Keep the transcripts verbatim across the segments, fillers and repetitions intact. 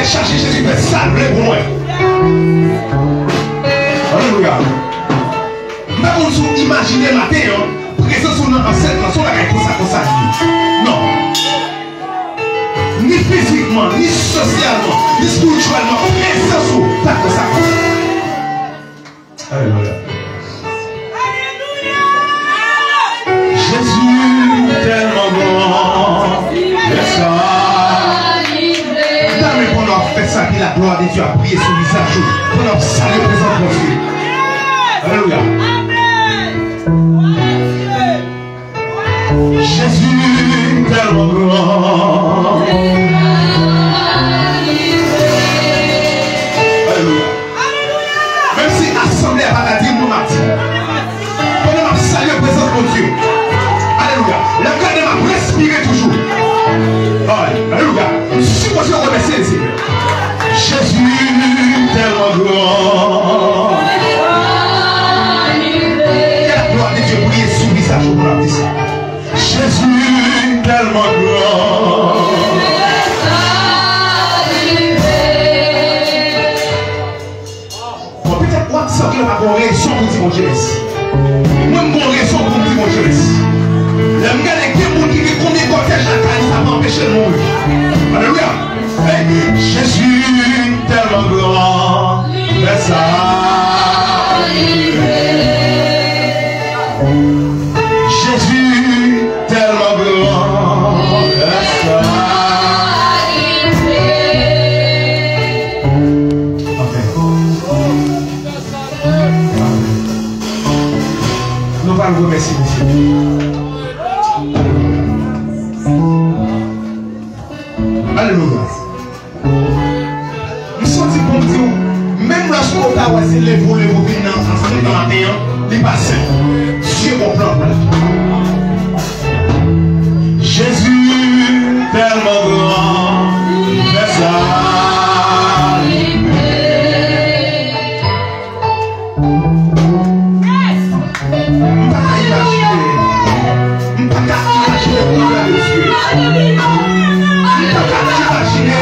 chache Jezi fè sa l vle pou mwen. Alelouya. M pa konn si w imajine maten an, prezans ou nan ansèt lan, se yon bagay konsa, konsa li ye. Non. Ni fizikman, ni sosyalman, ni espirityèlman, prezans ou pa konsa, konsa. Alelouya. Jezi tèlman gran, lè sa. M ta renmen pandan w ap fè sa, ke laglwa de Dye ap briye sou vizaj ou, pandan w ap salye prezans Bondye. Alelouya. Jezi tèlman gran. Alelouya. Menm si asanble a pa ka di m, mwen m ap di. Pandan m ap salye prezans Bondye. Alelouya. Lè m gade m ap respire toujou. Alelouya. Sipoze w remèsye Senyè. Jezi tèlman gran. Ke laglwa de Dye briye sou vizaj ou pou n ap di sa. Jezi tèlman gran. Bon, petèt w ap santi w pa gon rezon pou di Bondye mèsi. Mwen, m gon rezon pou m di Bondye mèsi. Lè m gade gen moun ki gen konbyen kòtèj lakay li, sa pa anpeche l mouri. Alelouya. Hey, Jezi tèlman gran, fè sa rive. Jezi tèlman gran, fè sa rive. Amen. Nou pral remèsye Bondye. Alelouya. M santi pou m di w, menm lòske w ta wè se leve w leve w vin nan ansèt lan maten an, li pa senp. Dye gon plan pou l. Jezi tèlman gran, fè sa rive. M pa ka imajine. M pa ka imajine grandè de Dye. M pa ka imajine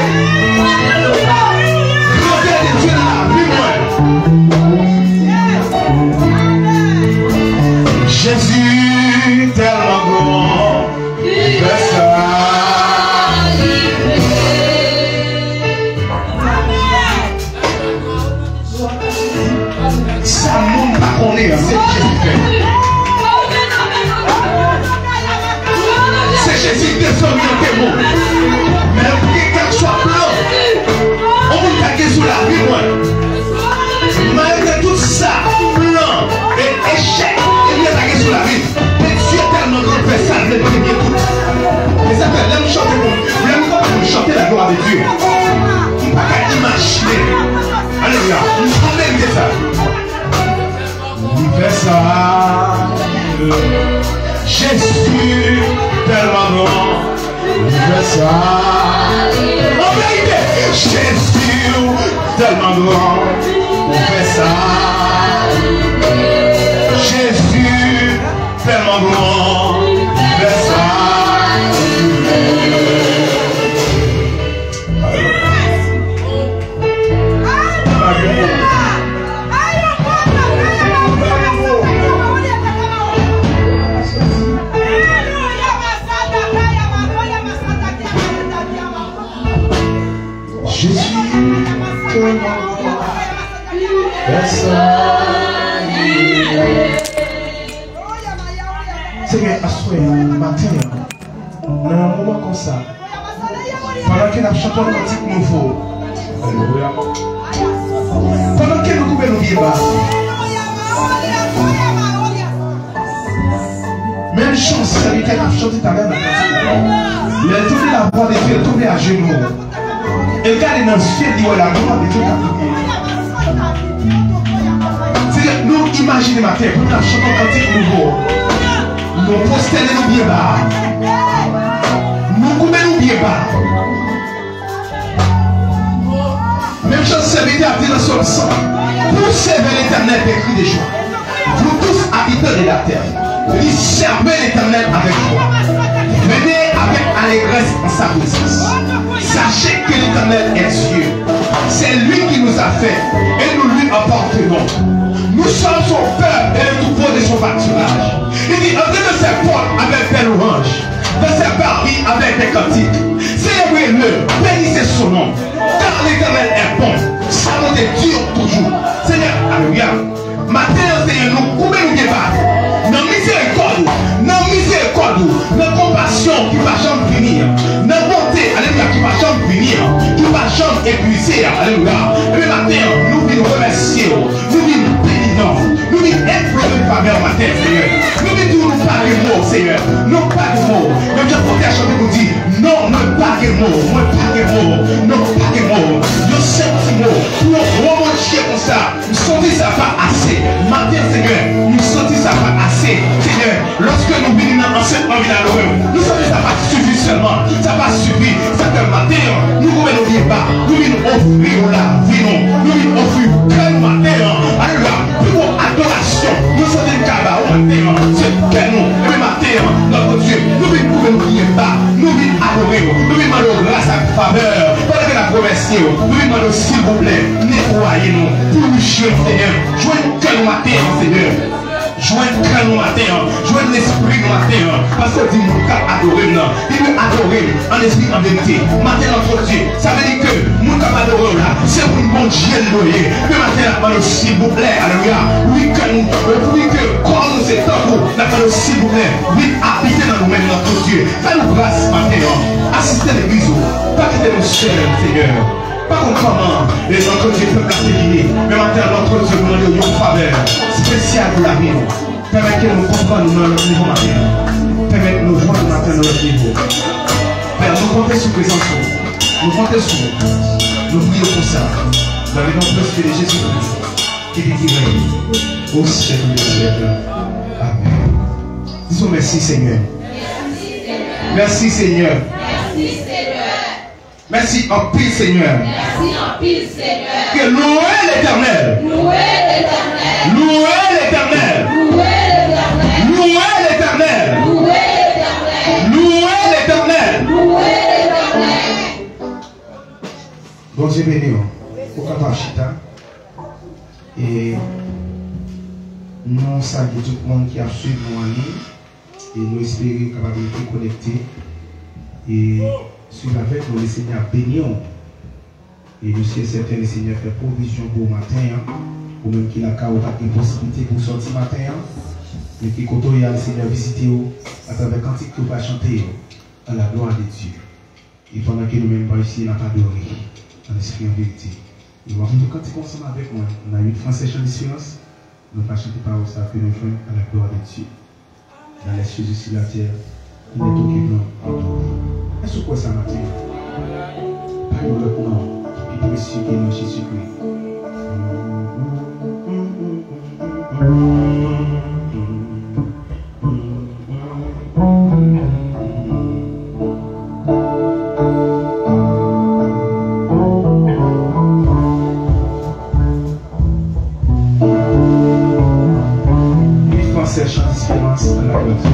grandè de Dye nan lavi mwen. Jezi tèlman gran, li fè sa rive. Sa moun pa konnen an, se Jezi fè. Se Jezi ki te zanmi an te bon. Men kèlkeswa plan yon moun ta gen sou lavi mwen, malgre tout sa, plan e echèk ennmi an ta gen sou lavi m, men Dye tèlman gran, l fè sa l vle, l premye tout. E sa fè, lè m chante pou, lè m tande moun chante la gloire de Dieu, m pa ka imajine. Alelouya. M konn verite sa. Li fè sa. Jezi tèlman gran. Li fè sa. An verite, Jezi tèlman gran. Li fè sa. Jezi tèlman gran. Li fè sa. Jezi, fè sa. Senyè, aswè a, maten an, nan yon moman konsa, pandan ke n ap chante yon kantik nouvo, alelouya, pandan ke nou koube nou pye ba, menm jan sèvitè k ap chante talè nan kantik la, lè l tande lavwa de Dye, l tonbe ajenou. E l gade nan zye l, li wè laglwa de Dye k ap priye. Senyè, nou imajine maten, pou n ap chante yon kantik nouvo. Nou pwostène nou byen ba. Nou koube nou byen ba. Menm jan sèvitè a di nan Sòm san, poussez vers l'Éternel des cris de joie. Vous tous habitants de la terre, servez l'Éternel avec joie. Venez avec allégresse en sa présence. Sachez que l'Éternel est Dieu. C'est lui qui nous a fait et nous lui appartenons. Nous sommes son peuple et le troupeau de son pâturage. Il dit, entrez dans ses portes avec des louanges, dans ses parvis avec des cantiques. Célébrez-le, bénissez son nom, car l'Éternel est bon. Sa bonte dure toujours. Seigneur, alléluia. Maten an, Senyè, nou koube nou pye ba nan mizerikòd ou, nan mizerikòd ou, nan konpasyon ki pa janm fini an, nan bonte, alelouya, ki pa janm fini an, ki pa janm epuize an, alelouya. Ebyen, maten an, nou vin remèsye w, nou vin beni non w, nou vin enplore favè w maten an, Senyè. Nou vin di w nou pa gen mo, Senyè. Nou pa gen mo. Menm jan pwofèt chante pou di, non, mwen pa gen mo, mwen pa gen mo, non, pa gen mo. Yon sèl ti mo pou yon gwo Bondye konsa. M santi sa pa ase. Maten, Senyè, m santi sa pa ase. Senyè, lòske nou vini nan ansentman vin adore w, nou santi sa pa sifi sèlman. Sa pa sifi. Sa fè maten an, nou koube nou pye ba. Nou vin ofri w lavi nou. Nou vin ofri kè nou maten an. Alelouya. Pi gwo adorasyon nou santi n ka ba ou maten an, se kè nou. Ebyen, maten an, Notre Dieu, nou vin koube nou pye ba. Nou vin adore w. Nou vin mande w gras ak favè. Pandan ke n ap remèsye w, nou vin mande w, silvouplè, netwaye nou, pirifye nou, Senyè. Jwenn kè nou maten an, Senyè. Jwenn kè nou maten an. Jwenn lespri nou maten an. Paske w di moun k ap adore m nan, li dwe adore m an espri, an verite. Maten an, Notre Dieu, sa vle di ke moun k ap adore w la, se moun Bondye l dwe ye. Men maten an, n ap mande w, silvouplè, alelouya, ouvri kè nou, ouvri kè kò nou, se tankou, n ap mande w, silvouplè, vin abite nan nou menm, Notre Dieu. Fè nou gras maten an. Asiste legliz ou. Pa kite nou sèl, Senyè. Pa konn kòman, e, Notre Dieu, pèp la te vini. Men maten an, Notre Dieu, nou mande w yon favè espesyal pou lavi nou. Pèmèt ke nou konprann nou nan lòt nivo maten an. Pèmèt nou jwenn maten nan lòt nivo. Pè, nou konte sou prezans ou. Nou konte sou ou. Nou priye konsa. Dans le nom précieux de Jésus-Christ, qui vit, qui règne au siècle des siècles. Amen. Disons merci, Seigneur. Merci, Seigneur. Merci, Seigneur. Merci, Seigneur. Merci anpil, Senyè. Merci anpil, Senyè. Que louer l'Éternel. Louer l'Éternel. Louer l'Éternel. Louer l'Éternel. Louer l'Éternel. Louer l'Éternel. Louer l'Éternel. Louer l'Éternel. Bondye beni w. Ou kapab chita. E nou salye tout moun ki ap swiv nou an liy. E nou espere w kapab rete konekte e swiv avèk nou. Lesenyè ap beni w. E nou si e sèten Lesenyè fè pwovizyon pou w maten an. Ou menm ki lakay ou pa t gen posiblite pou w sòti maten an, men ki kote w ye a, Lesenyè vizite w atravè kantik ke w va chante yo, à la gloire de Dieu. E pandan ke nou menm pa isye, n ap adore an espri, an verite. E w ap jwe kantik ansanm avèk mwen nan uit fransè Chan Lesperans. Nou ka chante pawòl sa ke nou jwenn à la gloire de Dieu. Dans les cieux et sur la terre, il est tout qui blanc en tout. Èske w kwè sa maten an? Pa gen lòt non ki pi presye ke non Jezikri. Li fransè Chan Lesperans an Ayiti.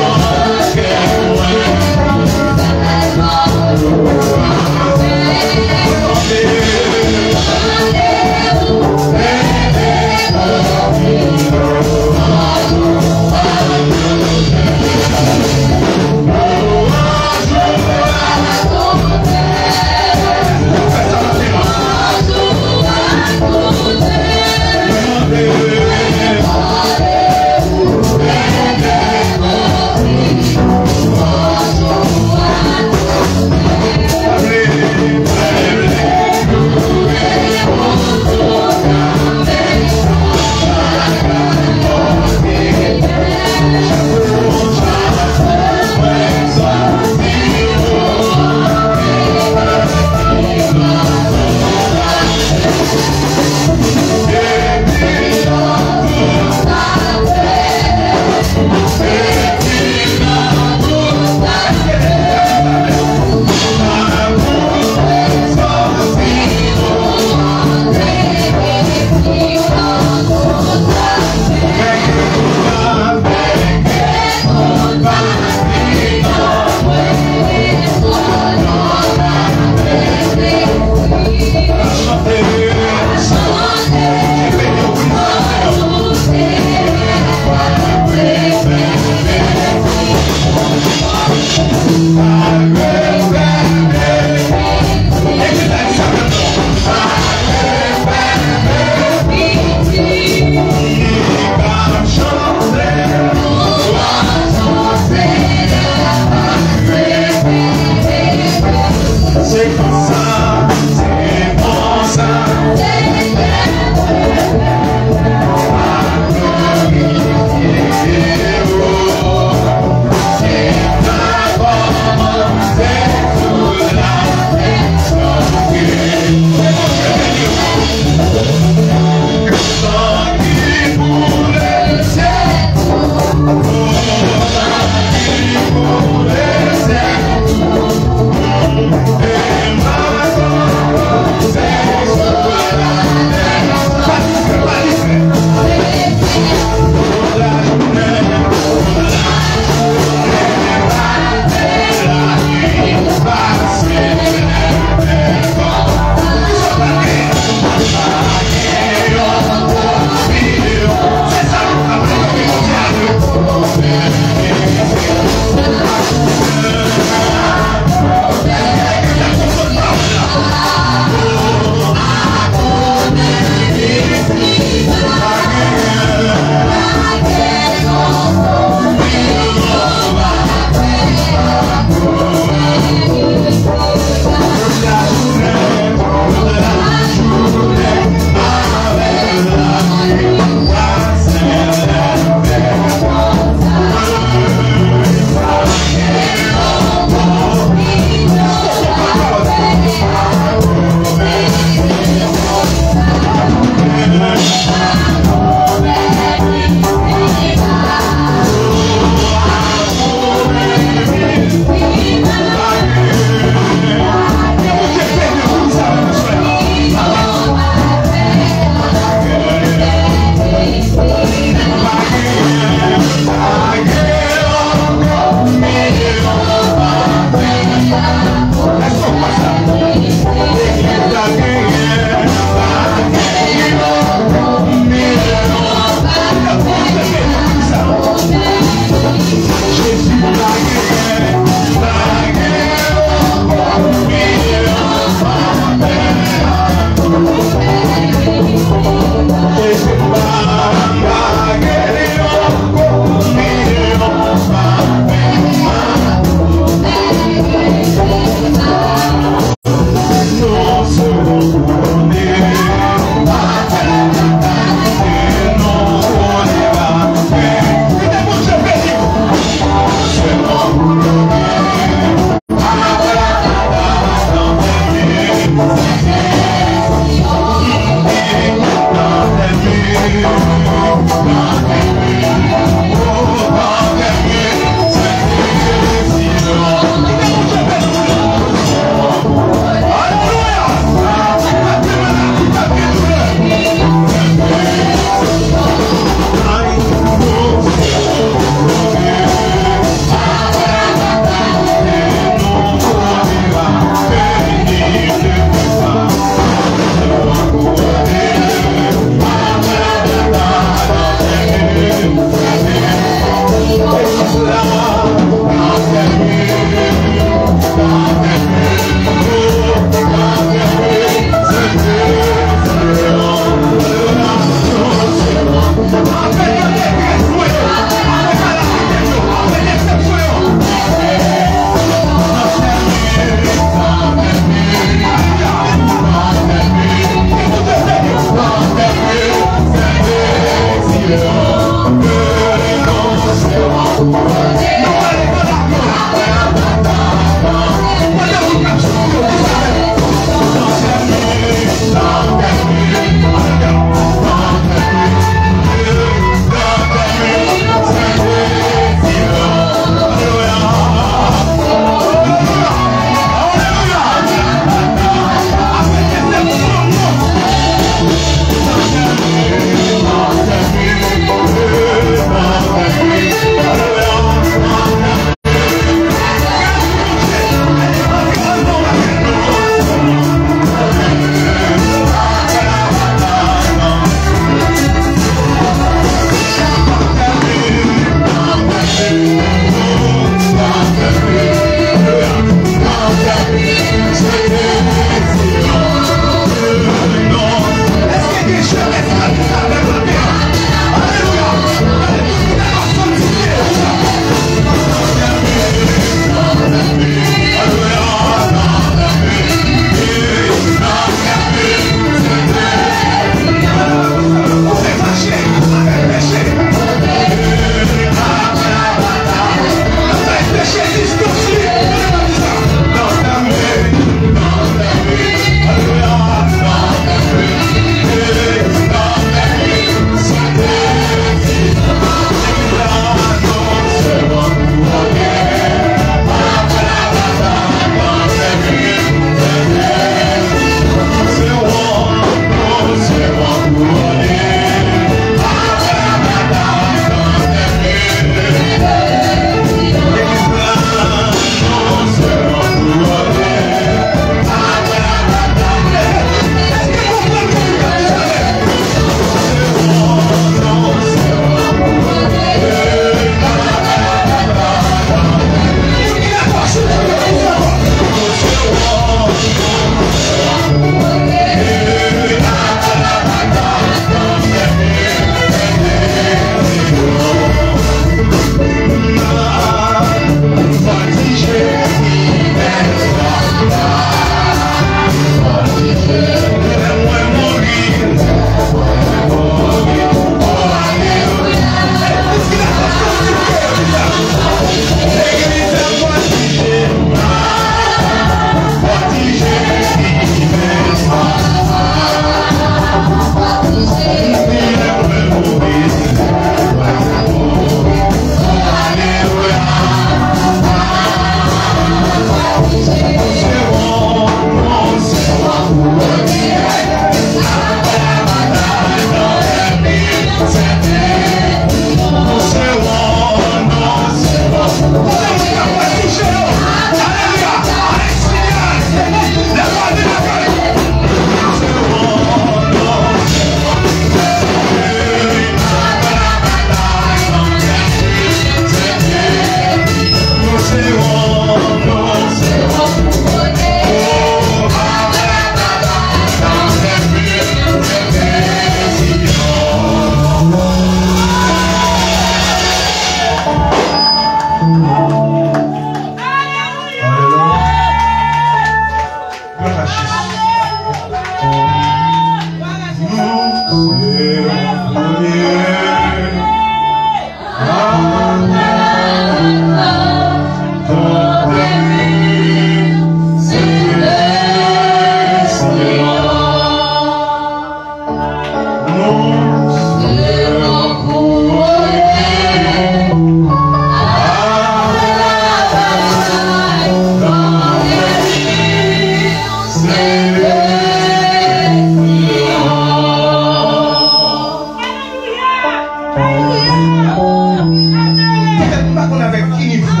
Petèt m pa konn avèk ki nivo, m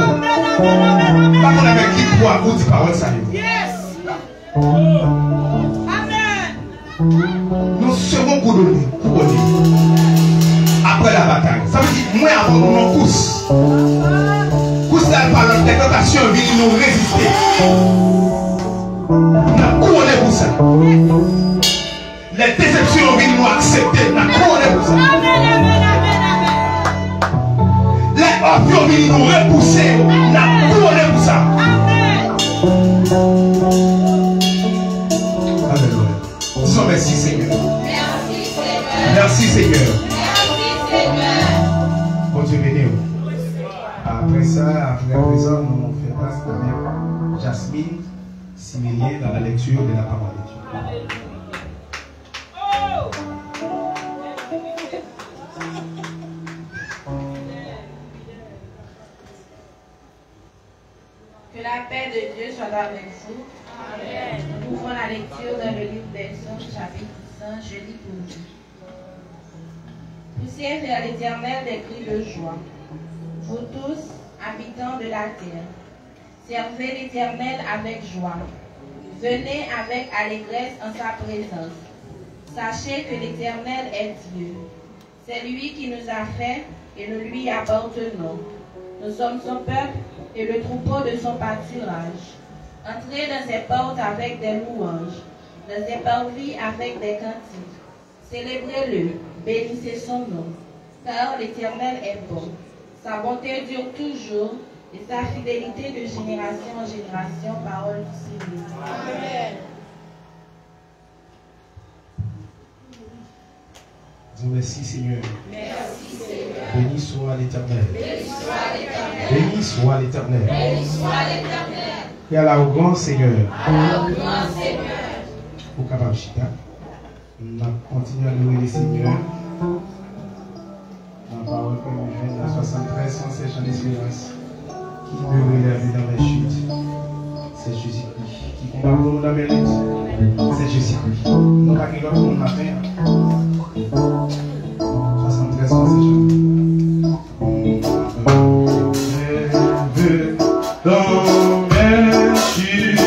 pa konn avèk ki pwa ou di pawòl sa yo. Yon second coup de nez, kouwone. Apre la batay. Sa vle di, mwen avè w, nou nan kous. Kous la, l pa lòt, lè tantasyon vini, nou reziste. N ap kouwone pou sa. Lè desepsyon yo vini, nou aksepte, n ap kouwone pou sa. Lè òf yo vini, nou repouse yo, n ap kouwone pou sa. Alelouya. Disons merci, Seigneur. Merci, Seigneur. Merci, Seigneur. Merci, Seigneur. Bondye beni w. Apre sa, apre prezan, nou fè plas avèk Jasmine Similien dans la lecture de la parole de Dieu. Que la paix de Dieu soit avec vous. Amen. Nous ouvrons la lecture dans le livre des Psaumes, chapitre cent. Je lis pour vous. Poussez vers l'Éternel des cris de joie, vous tous, habitants de la terre. Servez l'Éternel avec joie. Venez avec allégresse en sa présence. Sachez que l'Éternel est Dieu. C'est lui qui nous a fait et nous lui appartenons. Nous sommes son peuple et le troupeau de son pâturage. Entrez dans ses portes avec des louanges, dans ses parvis avec des cantiques. Célébrez-le, bénissez son nom, car l'Éternel est bon. Sa bonté dure toujours et sa fidélité de génération en génération. Parole du Seigneur. Amen. Disons merci, Seigneur. Merci, Seigneur. Béni soit l'Éternel. Béni soit l'Éternel. Béni soit l'Éternel. Béni soit l'Éternel. Criez à l'arrogant, Seigneur. À l'arrogant, Seigneur. Ou kapab chita. N ap kontinye adore Lesenyè nan pawòl ke nou jwenn nan swasanntrèz san sèch an esperans. Ki demeure la vie dans mes chutes, c'est Jésus-Christ. Qui combat pour nous dans mes luttes, c'est Jésus-Christ. Nou pa gen lòt moun maten an. Swasanntrèz san sèch an. Dans mes chutes,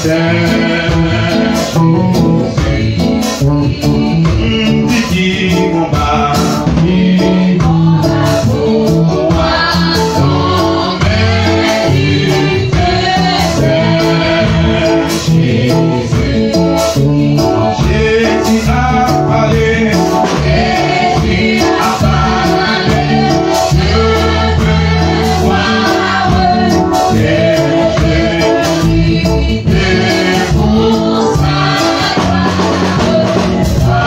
c'est Jésus. Qui combat, qui combat pour moi dans mes luttes, c'est Jésus. Jésus a parlé, Jésus a parlé, je veux croire, et je vis pour sa.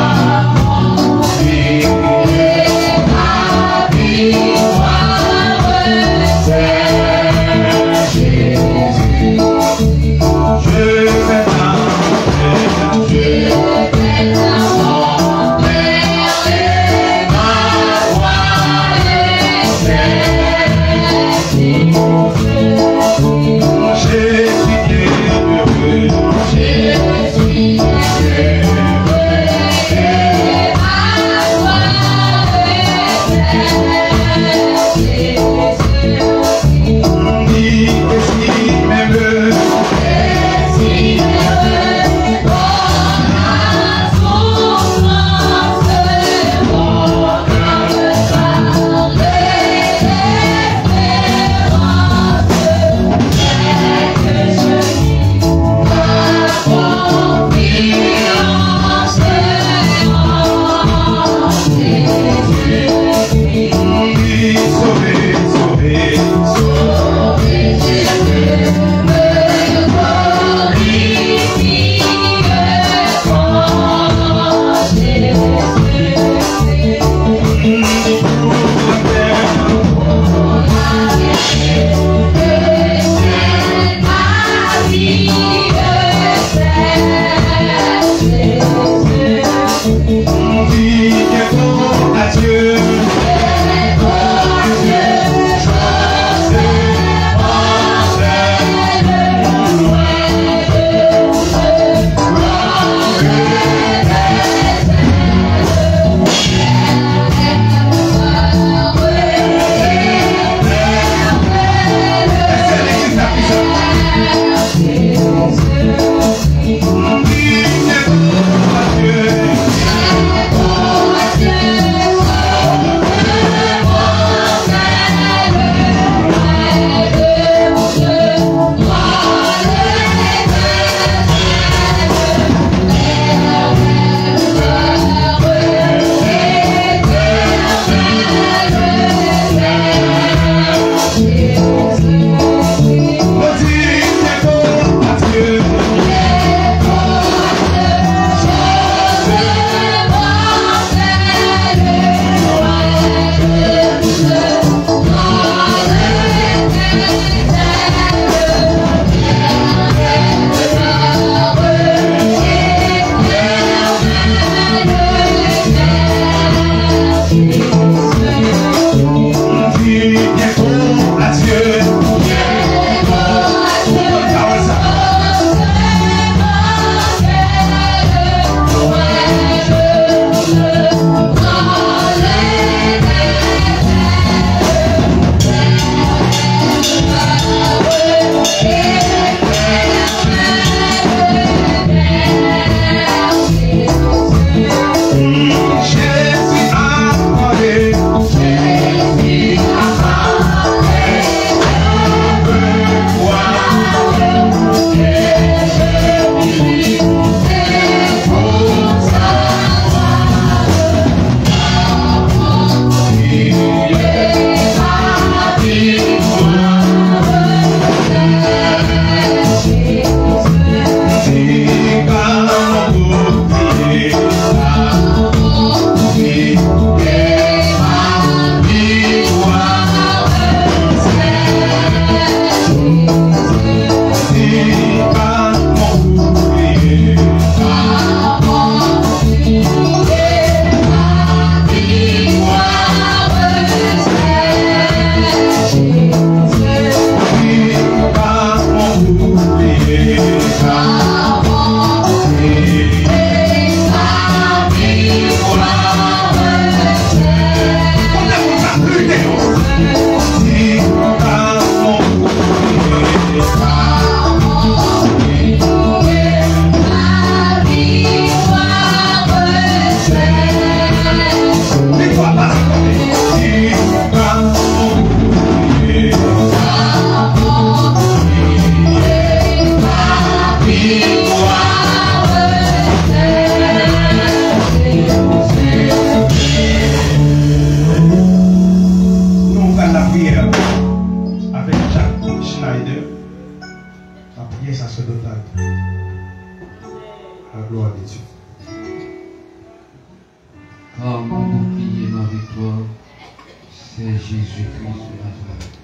C'est Jésus-Christ de Nazareth,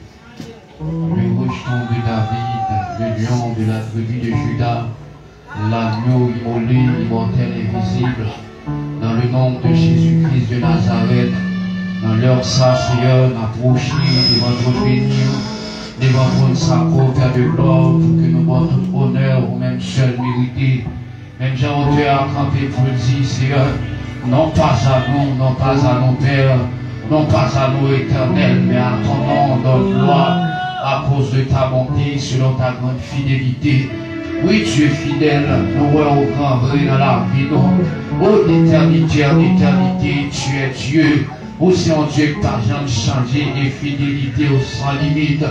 le rejeton de David, le lion de la tribu de Juda, l'agneau immolé, immortel, invisible. Dans le nom de Jésus-Christ de Nazareth, nan lè sa, Seyè, n apwoche devan twòn beni ou, devan twòn sakre ou, Père de gloire, pou ke nou ba w tout onè ou menm sèl merite. Menm jan otè a kanpe pou l di, Seyè, non pas à nous, non pas à nos pères, non pas à nous, Éternel, mais à ton nom on donne gloire à cause de ta bonté, selon ta grande fidélité. Oui, Dieu fidèle, nou wè ou gran vre nan lavi nou. O d'éternité en éternité, tu es Dieu. Ou se yon Dye ki pa janm chanje e fidelite ou san limit.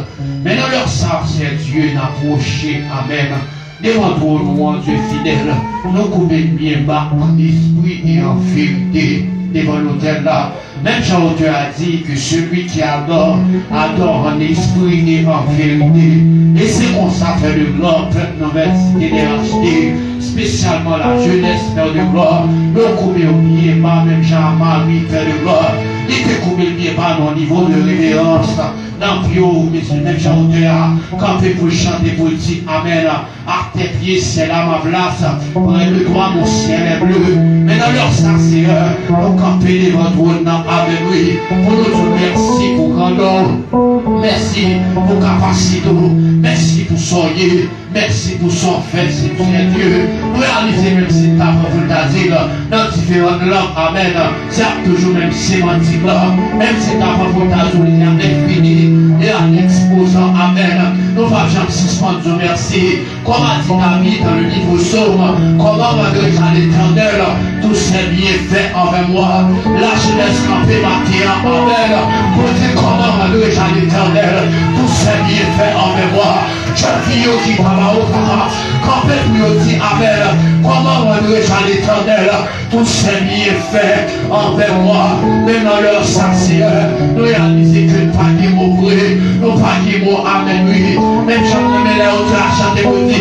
Men nan lè sa, Seyè Dye, n apwoche, amèn, devan twòn ou an, Dye fidèl. Nou koube n byen ba an espri e an verite devan lotèl la. Menm jan otè a di ke celui qui adore, adore en esprit et en vérité. E se konsa, Père de gloire, pèp nan Vèt Site D H D, espesyalman la jeunesse, Père de gloire, yo koube yo byen ba, menm jan a Mari, Père de gloire, li te koube l byen ba nan nivo de reverans nan pye w, mesye, menm jan otè a kanpe pou l chante, pou l di amèn. À tes pieds, c'est là ma place. Près de toi, mon ciel est bleu. Men nan lè sa, Seyè, nou kanpe devan twòn nan, amèn, wi, pou nou di w mèsi pou grandè w, mèsi pou kapasite w, mèsi pou sa w ye, mèsi pou sa w fè, Seyè Dye. Nou reyalize menm si n ta pran pou n ta di l nan diferan lang, amèn, se ap toujou menm semantik la, menm si n ta pran pou n ta di w li a enfini e a eksponan, amèn, nou p ap janm sispann di w mèsi. Comme a dit David dans le livre Psaume, comment rendrai-je à l'Éternel tous ses bienfaits envers moi? Lajinès kanpe maten an, amèn, pou di, comment rendrai-je à l'Éternel tous ses bienfaits envers moi? Jèn fi yo ki pa ba ou papa, kanpe pou yo di amèn. Comment rendrai-je à l'Éternel tous ses bienfaits envers moi? Men nan lè sa, Seyè, nou reyalize ke n pa gen mo vre, nou pa gen mo, amèn, wi. Menm jan nou renmen lè otè a chante pou di,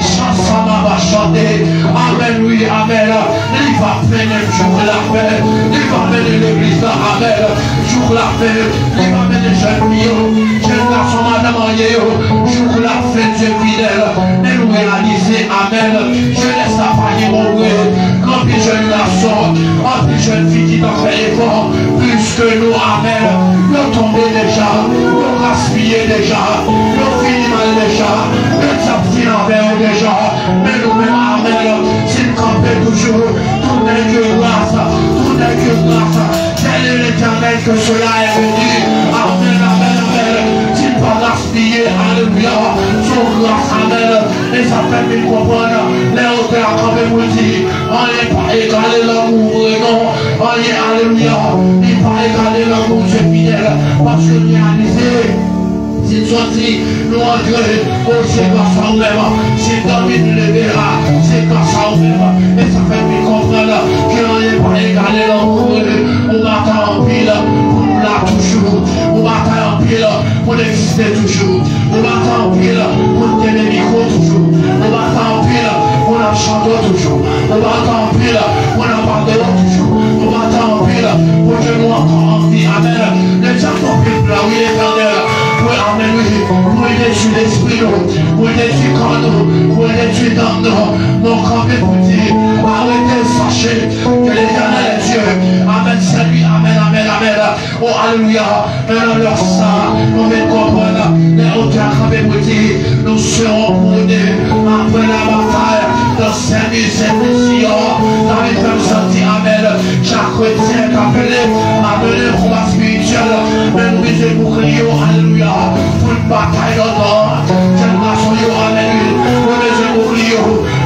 chan sa m ap chante, amèn, wi, amèn. Li va mennen m jouk la fen, li va mennen legliz la, amèn, jouk la fen. Li va mennen jèn fi yo, jèn gason, madanm marye yo, jouk la fen, Dye fidèl. Men nou reyalize, amèn, jenès la pa gen mo vre. Gen anpil jèn gason, anpil jèn fi ki t ap fè efò plis ke nou, amèn, yo tonbe deja, yo gaspiye deja, yo fini mal deja, yo t ap fin avè yo deja. Men nou menm, amèn, si n kanpe toujou, tout n'est que grâce, tout n'est que grâce. Tel est l'Éternel, que cela est béni. Amèn, amèn, amèn. Si n pa gaspiye, alelouya, sou gras, amèn. E sa fè m vin konprann lè otè a kanpe pou l di, anyen pa egale lanmou vre non. Anyen, alelouya, li pa egale lanmou Dye fidèl. Paske n reyalize, si n sòti, nou antre, o, se gras a ou menm. Si n dòmi, nou leve a, se gras a ou menm. E sa fè m vin konprann ke anyen pa egale lanmou vre. Ou batay anpil pou nou la toujou. Ou batay anpil pou n egziste toujou. Ou batay anpil pou n kenbe mikwo toujou. Ou batay anpil pou n ap chante w toujou. Ou batay anpil pou n ap adore w toujou. Ou batay anpil pou ke nou ankò anvi, amèn, de Dye anpil plan, wi, Letènèl. Wi, amèn, wi. Pou l detwi lespri nou, pou l detwi kò nou, pou l detwi nanm nou. Nou kanpe pou di, arrêtez, sachez que l'Éternel est Dieu. Amèn, sèl li, amèn, amèn, amèn. O, alelouya. Men nan lè sa, nou vin konprann, lè otè a kanpe pou di, nous serons prônés après la bataille dans ces musées de Sion. David fè m santi, amèn, chak kretyen k ap vle mennen konba espirityèl, men nou bezwen boukliye, alelouya, pou n batay nan tan. Jèn gason yo, amèn, wi, nou bezwen boukliye.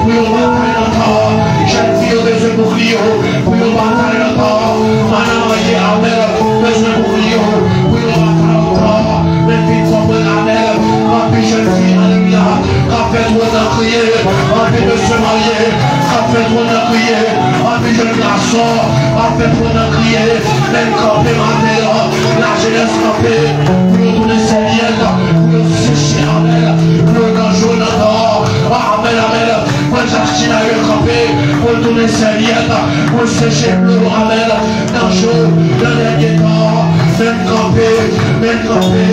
Pou yo batay nan tan. Jèn fi yo bezwen boukliye yo. Pou yo batay nan tan. Madanm marye, amèn, bezwen boukliye yo. Pou yo batay nan tan. Men vin konprann, amèn. Anpil jèn fi, alelouya, k ap fè twòn nan kriye. Anpil mesye marye k ap fè twòn nan kriye. Anpil jèn gason ap fè twòn nan kriye. Men kanpe maten an. Lajenès kanpe. Pou yo tounen sèvyèt. Pou yo seche, amèn. Pou yo nan jou, nan tan. Amèn, amèn. Mwen Justin a yo kanpe pou l tounen sèvyèt, pou l seche dlo, amèn, nan jou, nan dènye tan, Menm kanpe, menm kanpe,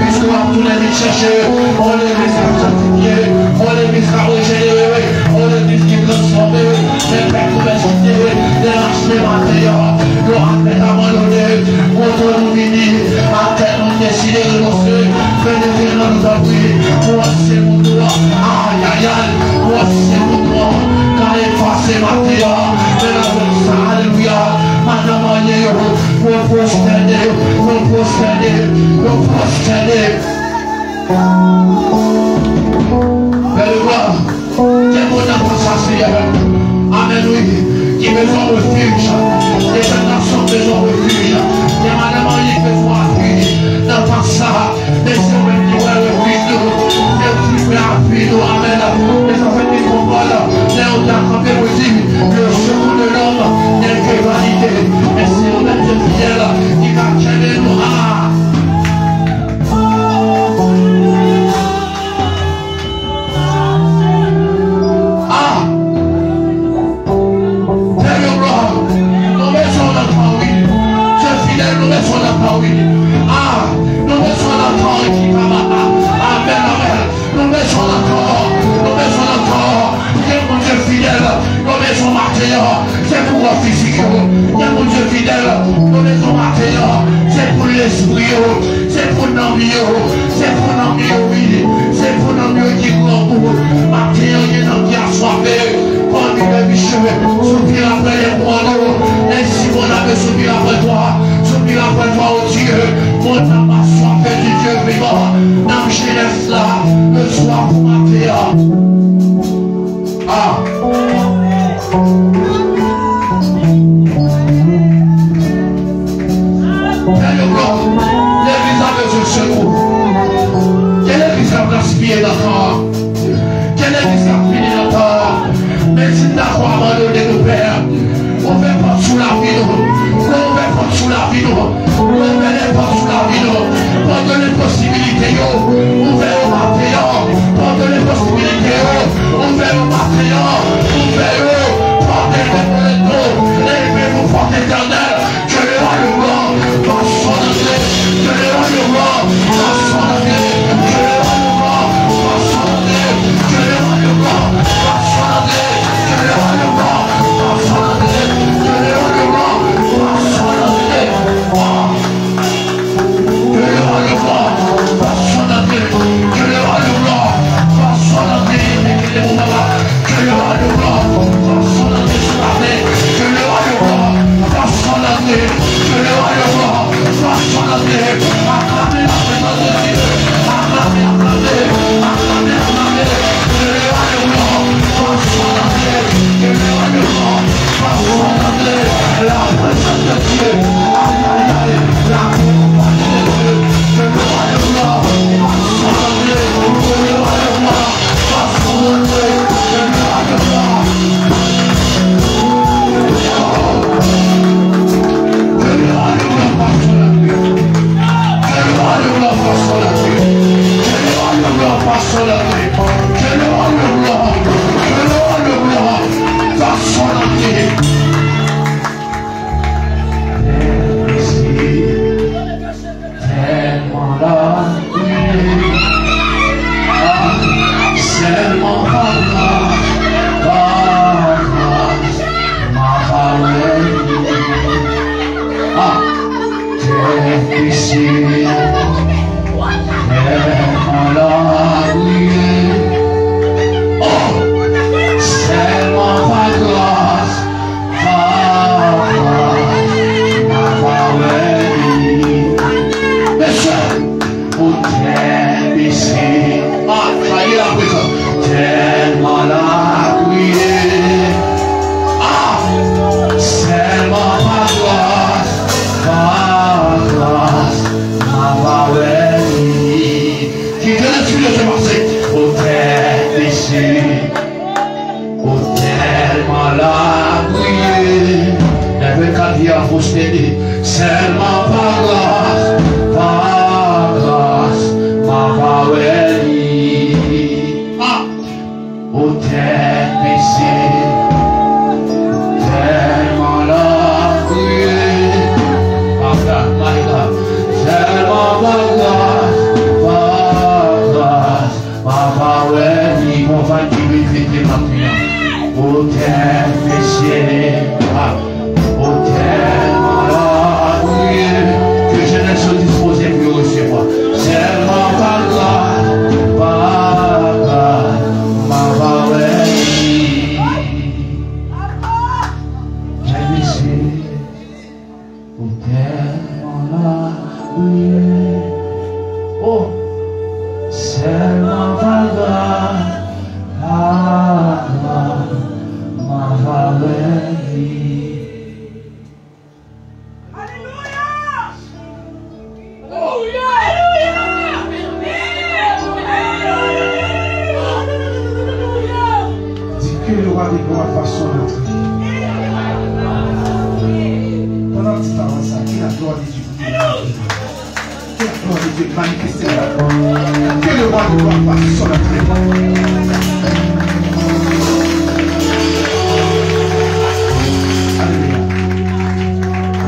piske w ap tounen vin chèche yon legliz k ap sanktifye, yon legliz k ap rejenere, yon legliz ki transfòme, men pèp konvèti, derache maten an, yo ap fèk abandone, kote nou vini, ak tèt nou deside renonse, fè defen nan nou tanpri, pou ansyen moun nou an, ayayay, pou ansyen moun nou an, ka efase maten an, men avèk sa, alelouya, madanm marye yo, Yo pwostène, yo pwostène, yo pwostène. Bèl glwa. Gen moun nan konsa, Seyè. Amèn, wi. Ki bezwen refij. Gen jèn gason ki bezwen refij. Gen madanm marye ki bezwen apui. Nan tan sa, men se ou menm ki wè refij nou. Se ou ki fè apui nou. Amèn. E sa fè ki konprann, lè ou ta kanpe pou di, le secours de l'homme n'est que vanité. Men se ou menm Dye fidèl ki ka kenbe nou. Ah! Ah! Tèl yo glwa. Nou bezwen w nan tan wi. Dye fidèl, nou bezwen w nan tan wi. Ah! Nou bezwen w nan tan wi ki ka ba. Amèn, amèn. Nou bezwen w nan tan. Nou bezwen w nan tan. Gen Bondye fidèl. Nou bezwen w maten an. Se pou kò fizik yo. Gen Bondye fidèl. Nou bezwen w maten an. Se pou lespri yo. Se pou nanm yo, se pou nanm yo, wi. Se pou nanm yo ki grangou. Maten an, gen nanm ki aswafe. Pami lè miche, soupir après les moineaux. Ainsi mon âme soupire après toi. Soupire après toi, ô Dieu. Mon âme a soif du Dieu vivant. Nanm jenès la, le soir pou maten an. Ah! Tèl yo glwa. Legliz la bezwen sekou. Gen legliz k ap gaspiye nan tan an. Gen legliz k ap fini nan tan an. Men si n dakò abandone nou, Pè, ouvè pòt sou lavi nou. Ouvè pòt sou lavi nou. Ouvè lè pòt sou lavi nou. Pòt de posibilite yo. Ouvè yo maten an. Pòt de posibilite yo. Ouvè yo maten an. Ouvè yo. Pòt de rekonèt nou. Leve nou pòt etènèl. Que le roi, le roi, passe son entrée. Que le roi, le roi, passe son entrée. Que le roi, le roi, passe son entrée. Que le roi, le roi, passe son entrée. Que le roi, le roi, passe son entrée. Que le roi, le roi, passe son entrée. Oh. Que le roi, le roi, passe son entrée. Que le roi, le roi, passe son entrée. Que le roi, le roi, passe son entrée sur la terre. Que le roi, le roi, passe son entrée. Que le roi, le roi, passe son entrée. Acclamez la présence de Dieu. Acclamez, acclamez, acclamez, acclamez. Que le roi, le roi, passe son entrée. Que le roi, le roi, passe son entrée. La présence de Dieu. Aïe, aïe, aïe. La présence de Dieu. Que le roi, le roi, passe son entrée. Que le roi, le roi, Tèlman la priye. Ah, sèlman pa gras, pa gras, m a pa wè li. Ah, tèt bese, tèlman la priye. Oh, sèlman pa gras, pa gras, m a pa wè li. Mesye, pou tèt bese. Ah, sa ye la prezan. Tèlman la priye. Ah, sèlman pa gras, pa gras, m a pa wè li. Kite Lespri de Dye pase. Pou Oh, sèlman pa gras, pa gras, m ap avèk li. Alelouya! Alelouya! Dis que le roi des gloires va son entrée. Pandan w di pawòl sa, que la gloire de Dieu. Que la gloire de Dieu manifeste là. Que le roi de gloire fasse son entrée. Alléluia.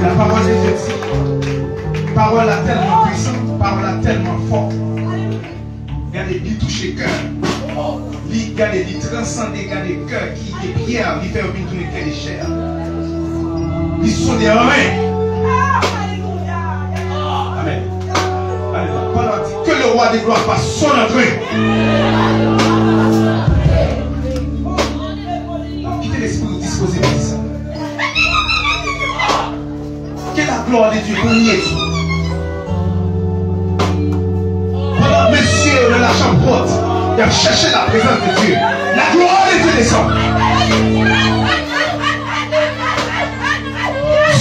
La parole de Dieu dit, pawòl la tèlman pwisan, pawòl la tèlman fò. Gade, li touche kè. Li, gade, li transande, gade, kè ki te pyè, li fè yo vin tounen kè de chè. Li sonde anyen. Amèn. Alelouya. Pandan di, que le roi de gloire fasse son entrée. Kite lespri w dispoze pou sa. Que la gloire de Dieu domine. Pandan mesye yo nan lachanpwòt, y ap chèche la prezans de Dieu. La gloire de Dieu descend.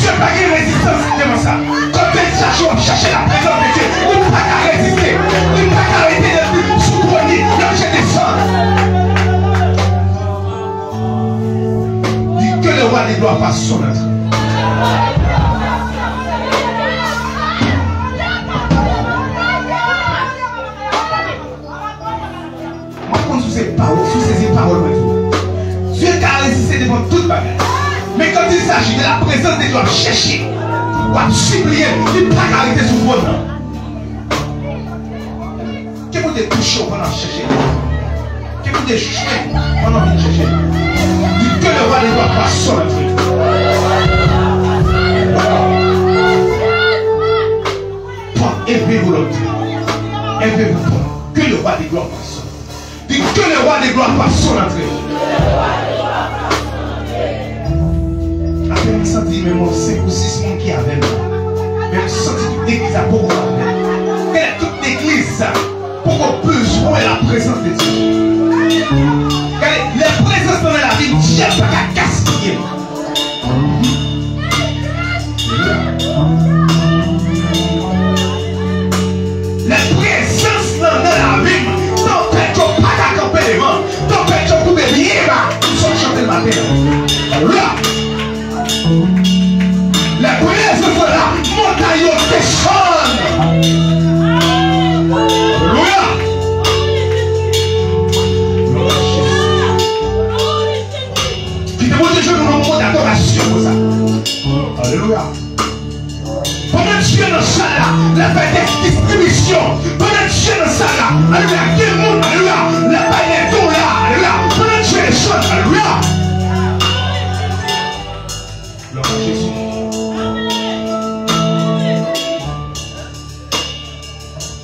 Dye pa gen rezistans devan sa. Kote l chache, w ap chèche la prezans de Dieu. Ou pa ka reziste. Ou pa ka rete nan sou twòn li. L ap desann. Dis que le roi des gloires fasse son entrée. Mwen konn sou se pawòl, sou sezi pawòl mwen di w. Dye ka reziste devan tout bagay. Men quand il s'agit de la présence de Dieu, w ap chèche, w ap sipliye, li pa ka rete sou twòn nan. Ke Bondye touche w pandan w ap chèche. Ke Bondye jwenn w pandan w vin chèche. Dis que le roi des gloires fasse son entrée. Pòt, élevez-vous lòt. Élevez-vous, pòt. Que le roi des gloires fasse son entrée. Dis que le roi des gloires fasse son entrée. Apre m santi menm yon senk ou sis moun ki avè m. Men m santi tout legliz la poko avè m. Gade, tout legliz sa poko bezwen la prezans de Dye. Gade, lè prezans lan nan lavi m, dyab pa ka gaspiye m. Lè prezans lan nan lavi m, tanpèt yo pa ka kanpe devan. Tanpèt yo koube byen ba. M sot chante l maten an. Alelouya. Lè prezans lan la, montay yo desann. Alelouya. Kite Bondye jwenn nou nan moman dadorasyon konsa. Alelouya. Pandan Dye nan sal la, l ap bay de distribisyon. Pandan Dye nan sal la, alelouya, gen moun, alelouya, l ap bay de dola, alelouya. Pandan Dye desann, alelouya. Glwa a Jezi.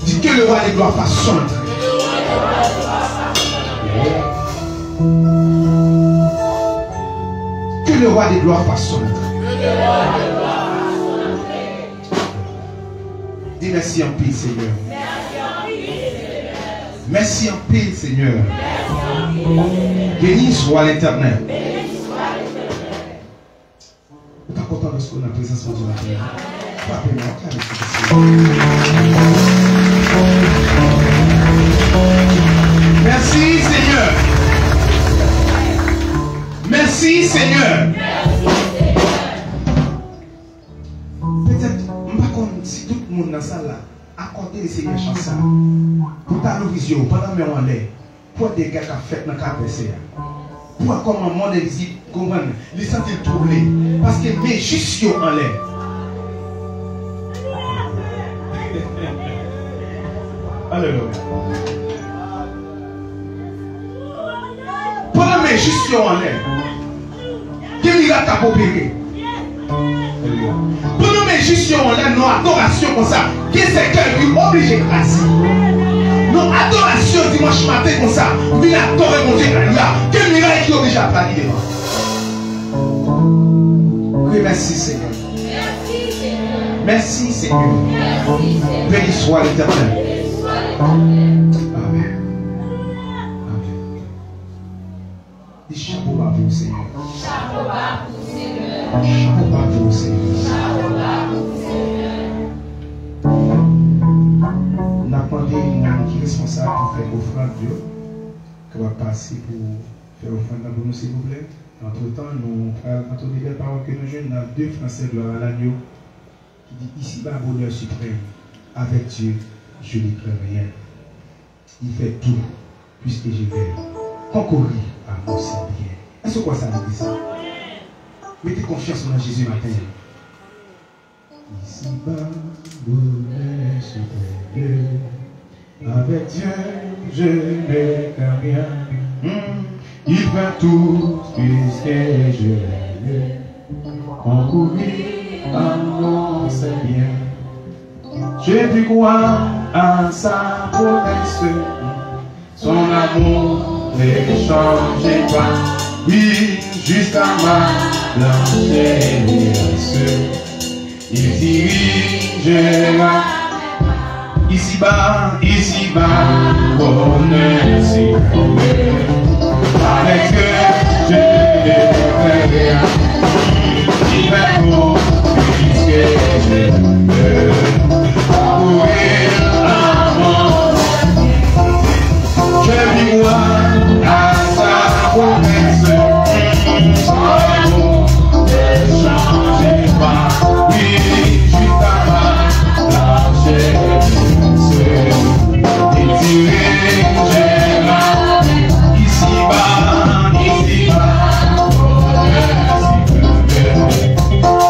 Dis que le roi des gloires fasse son entrée. Que le roi des gloires fasse son entrée. Di mèsi anpil, Senyè. Mèsi anpil, Senyè. Beni swa Letènèl. Ou pa kontan paske w nan prezans Bondye maten an? Frape men, aklame Sentespri. Mèsi, Senyè. Mèsi, Senyè. Petèt, m pa konn si tout moun nan sal la akòde Lesenyè chans sa a. Pou w ta louvri zye w, pandan men w anlè, pou w wè dega k ap fèt nan ka advèsè a. Pou w wè kòman monn envizib, konprann, li santi l twouble. Paske men jis yo anlè. Alelouya. Pandan men jis yo anlè, gen mirak k ap opere. Pandan men jis yo anlè, nan adorasyon konsa, gen sèkèy ki oblije kraze. Nan adorasyon dimanch maten konsa, vin adore Bondye, alelouya, gen miray ki oblije ap plane devan. Remèsi Senyè. Mèsi, Senyè. Beni swa Letènèl. Amèn. Amèn. Di chapo ba pou ou, Senyè. Chapo ba pou ou, Senyè. Chapo ba pou ou, Senyè. Chapo ba pou ou, Senyè. N ap mande moun ki responsab pou fè ofrann yo, kapab pase pou fè ofrann nan pou nou, silvouplè. Antretan, nou pral antone bèl pawòl ke nou jwenn nan de Fransè, Gloire à l'Agneau, ki di, ici-bas, bonheur suprême, avec Dieu, je ne crains rien. Il fait tout, puisque je l'aime. Concourir à mon salut. Èske w kwè sa, legliz? Mete konfyans ou nan Jezi maten. Ici-bas, bonheur suprême, avec Dieu, je ne crains rien. Hmm. Il fait tout, puisque je l'aime. Concourir à mon salut. Je puis croire à sa promesse. Son amour ne change pas. Oui, jusqu'à ma blanchesse. Il dirigera. Ici-bas, ici-bas, bonheur si. Avec Dieu, je ne crains rien. Il va pour, puisque je peux. Courir avant. Je lui vois à sa promesse. Son amour ne change pas. Oui, jusqu'à ma largesse. Il dirigera ici-bas, ici-bas.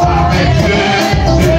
Avec Dieu, je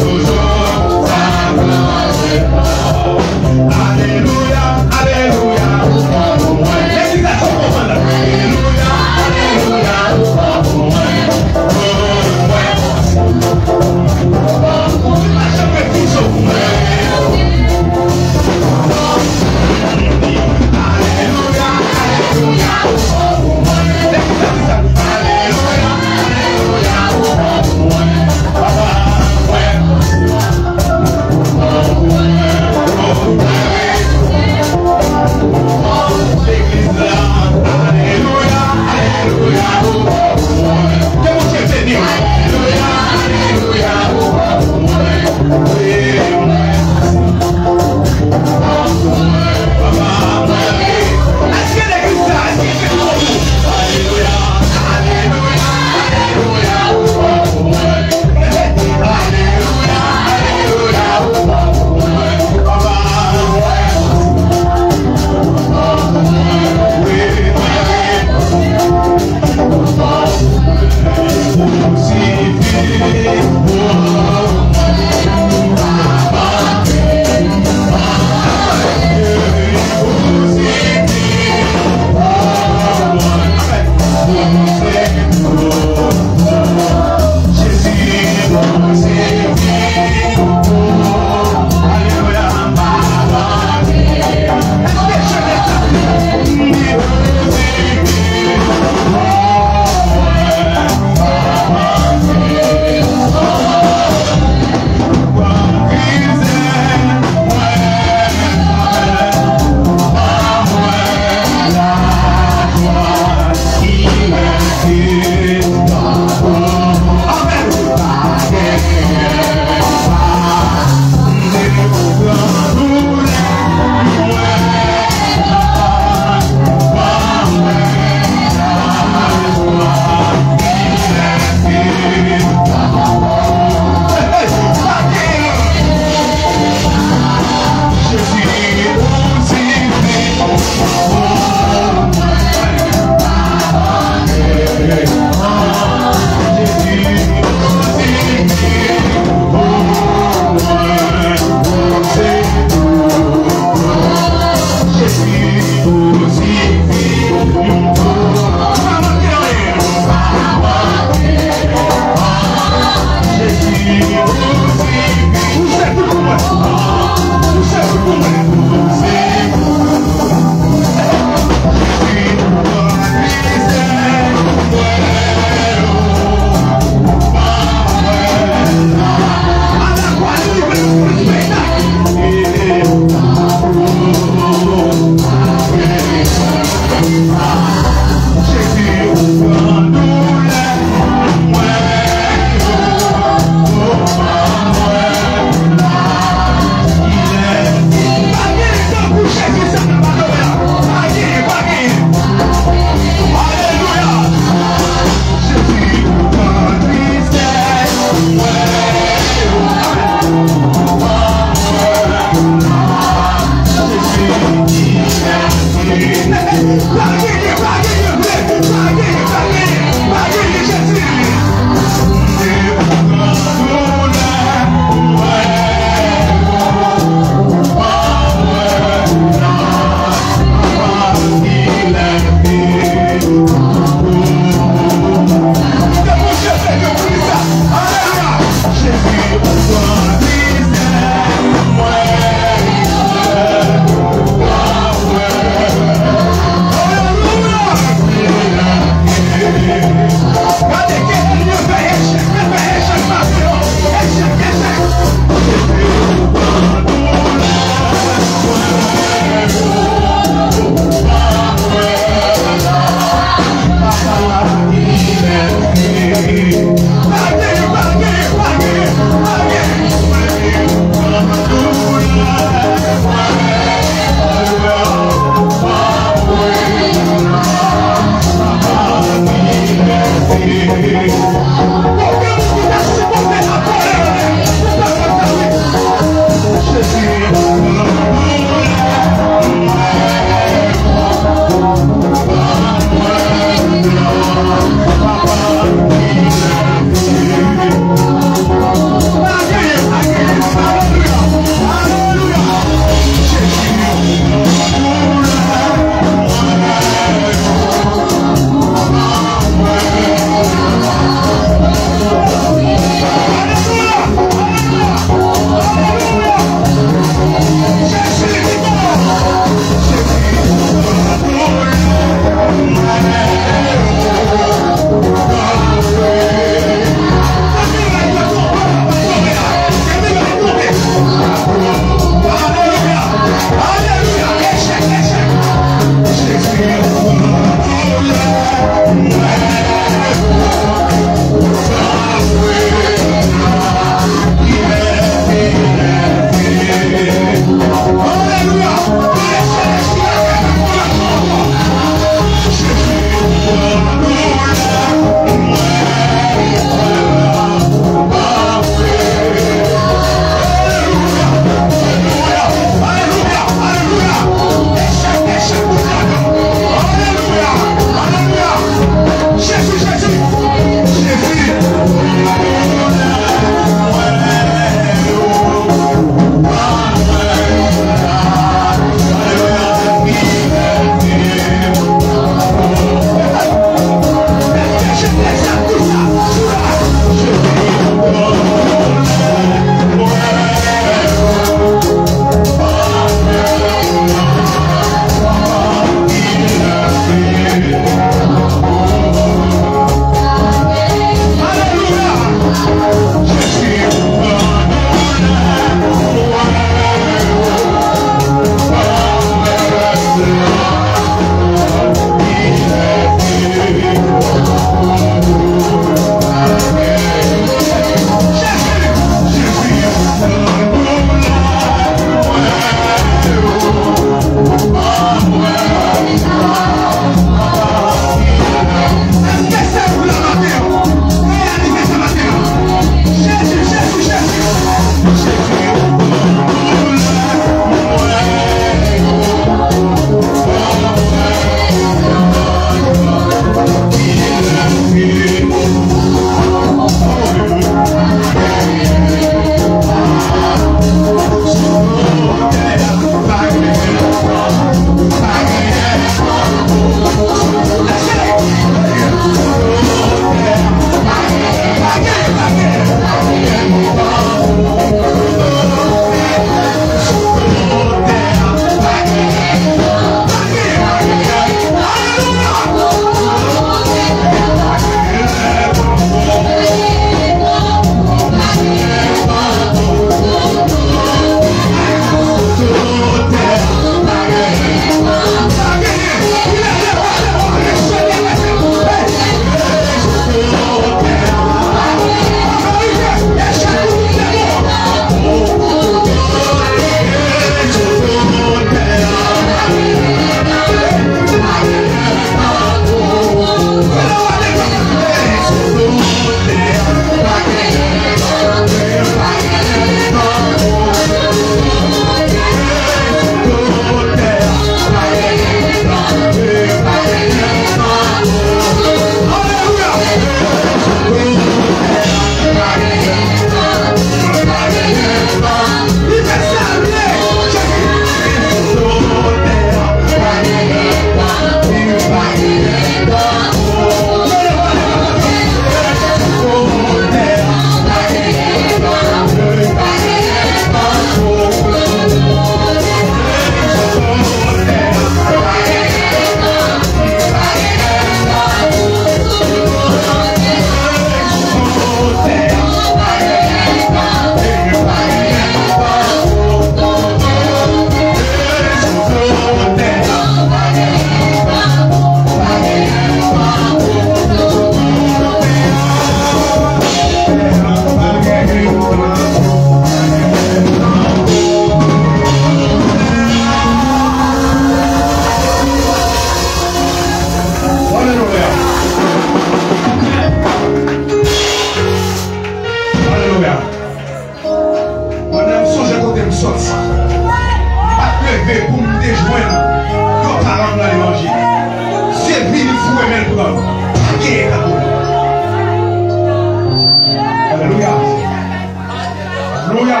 Alelouya.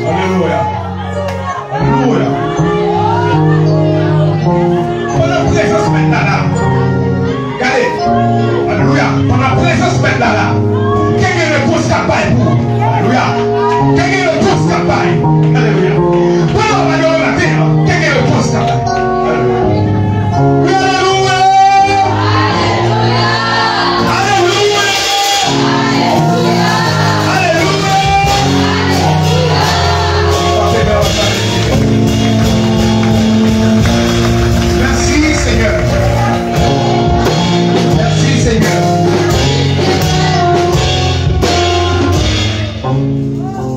Alelouya. Alelouya. Pandan prezans Mèt la la. Gade. Alelouya. Pandan prezans Mèt la la. Gen gen repons k ap bay pou ou. Alelouya. Gen gen repons k ap bay. Alelouya. Pandan w ap adore maten an, gen gen repons k ap bay. Alelouya. Alelouya. Alelouya. Alelouya. Alelouya. Mèsi, Senyè. Mèsi, Senyè.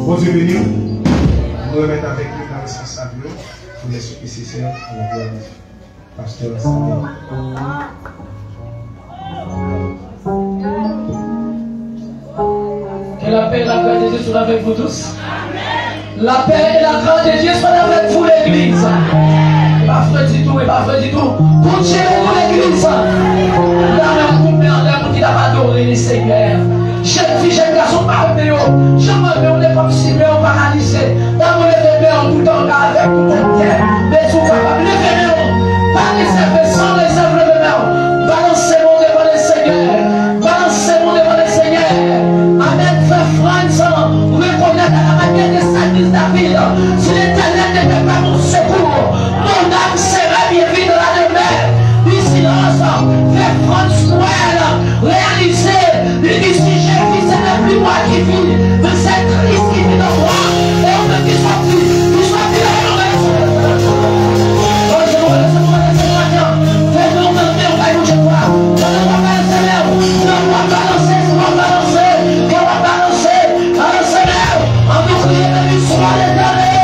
Bondye beni w. Nou remèt avèk nou nan responsab yo pou lè sou P C C a, avèk la pastè Samuel. Que la paix et la grâce de Dieu soient avec vous tous. La paix et la grâce de Dieu soient avec vous, l'église. E pa vre ditou, e pa vre ditou. Bondye beni w, legliz. Lame w koupe anlè moun ki t ap adore Lesenyè. Jèn fi, jèn gason, pa leve yo. Jan mwen leve w, leve kòmsi men w paralize. Dam ou leve men w toutan w ka avèk tout kontè. Men si w kapab leve men w, pa rezève san rezèv leve men w. Balanse men w devan Lesenyè. Balanse men w devan Lesenyè. Amèn. Frè Frantz, rekonèt à la manière de Salmis David, si l'Éternel n'était pas mon secours, mon âme serait bien vite à la demeure du silence. Frè Frantz Noël, reyalize, li di, si Jezi se le plus moi ki vit, men se Kris ki vit an mwen. E ou menm ki sòti, ki sòti nan yon fè nou nan men w bay Bondye glwa. Pandan w ap balanse men w, pandan w ap balanse, w ap balanse, w ap balanse, balanse men w. An nou kriye depi swa Letènèl.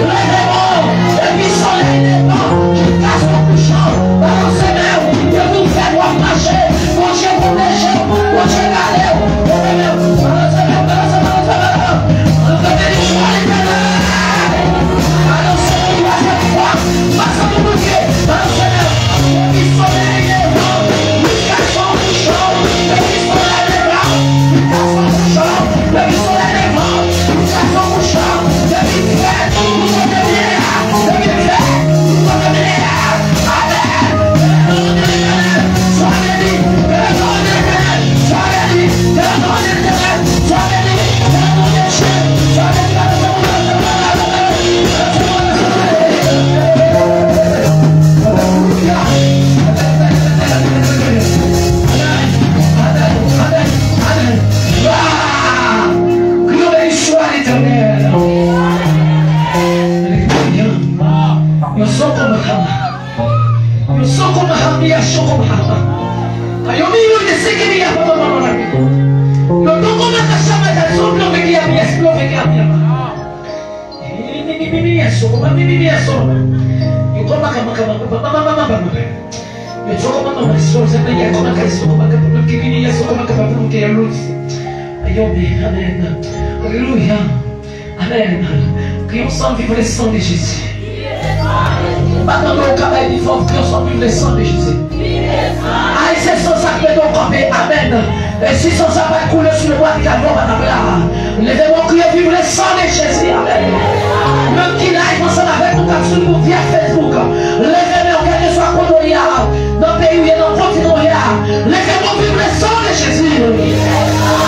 Leve men w depi solèy levan jiska son kouchan. Balanse men w depi w fèt w ap mache. Bondye pwoteje w, Bondye gade w. Leve men w, balanse men w, balanse, balanse men w. An nou kriye depi swa Letènèl. Balanse men w twazyèm fwa. Pase pou Bondye. Balanse men w. Depi solèy levan jiska son kouchan. Depi solèy levan jiska son kouchan. Depi solèy levan jiska son kouchan. Depi fèt pou kote m ye a. Depi fèt pou kote m ye a. Amèn. Swa beni. Swa beni. Swa beni. Yo sou kòman, yo sou kòman, yo sou kòman. Yo mi yo de seke mi ya pa pa pa pa. Yo toko mata chama ya son bloke ki ya mi ya bloke ki ya mi ya. Yo kòman kama kama kama kama kama kama. Yo toko mama mama so se pe ya kòman ka so kòman ka ki mi ya so kòman kama pou ke ya loti. Ayo mi, amen. Aleluya. Amèn. Crions sans vivre le sang de Jésus. M pa tande w ka bay pi fò, crions sans vivre le sang de Jésus. Ay, se san sa k mete w kanpe. Amèn. E si san sa pa t koule sou le bwa de Kalvè, w pa t ap la. Leve men w, kriye, vive le sang de Jésus. Amèn. Menm ki live ansanm avèk nou k ap swiv nou via Facebook, leve men w, kèlkeswa kote w ye a. Nan peyi w ye, nan kontinan w ye a, leve men w, viv le sang de Jésus.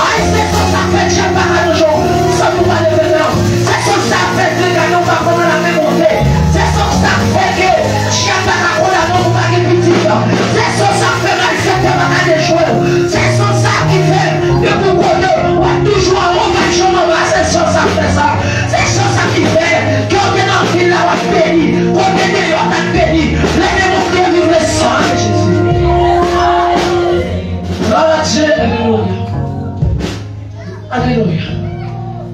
Ay, se san sa k fè dyab pa ka ranje w san pou w pa leve men w. Se san sa k fè ke gade w pa konn nan lamen monte. Se san sa k fè ke dyab pa ka kondane w pou w pa gen pitit. Se san sa k fè malfektè pa ka dejwe w. Se san sa ki fè ke pou kote w ap toujou anwo, w pa janm anba. Se san sa k fè sa. Se san sa ki fè ke w te nan vil la w ap beni, kote deyò w t ap beni. Leve men w, viv le sang de Jésus. Glwa a Dye, alelouya. Alelouya.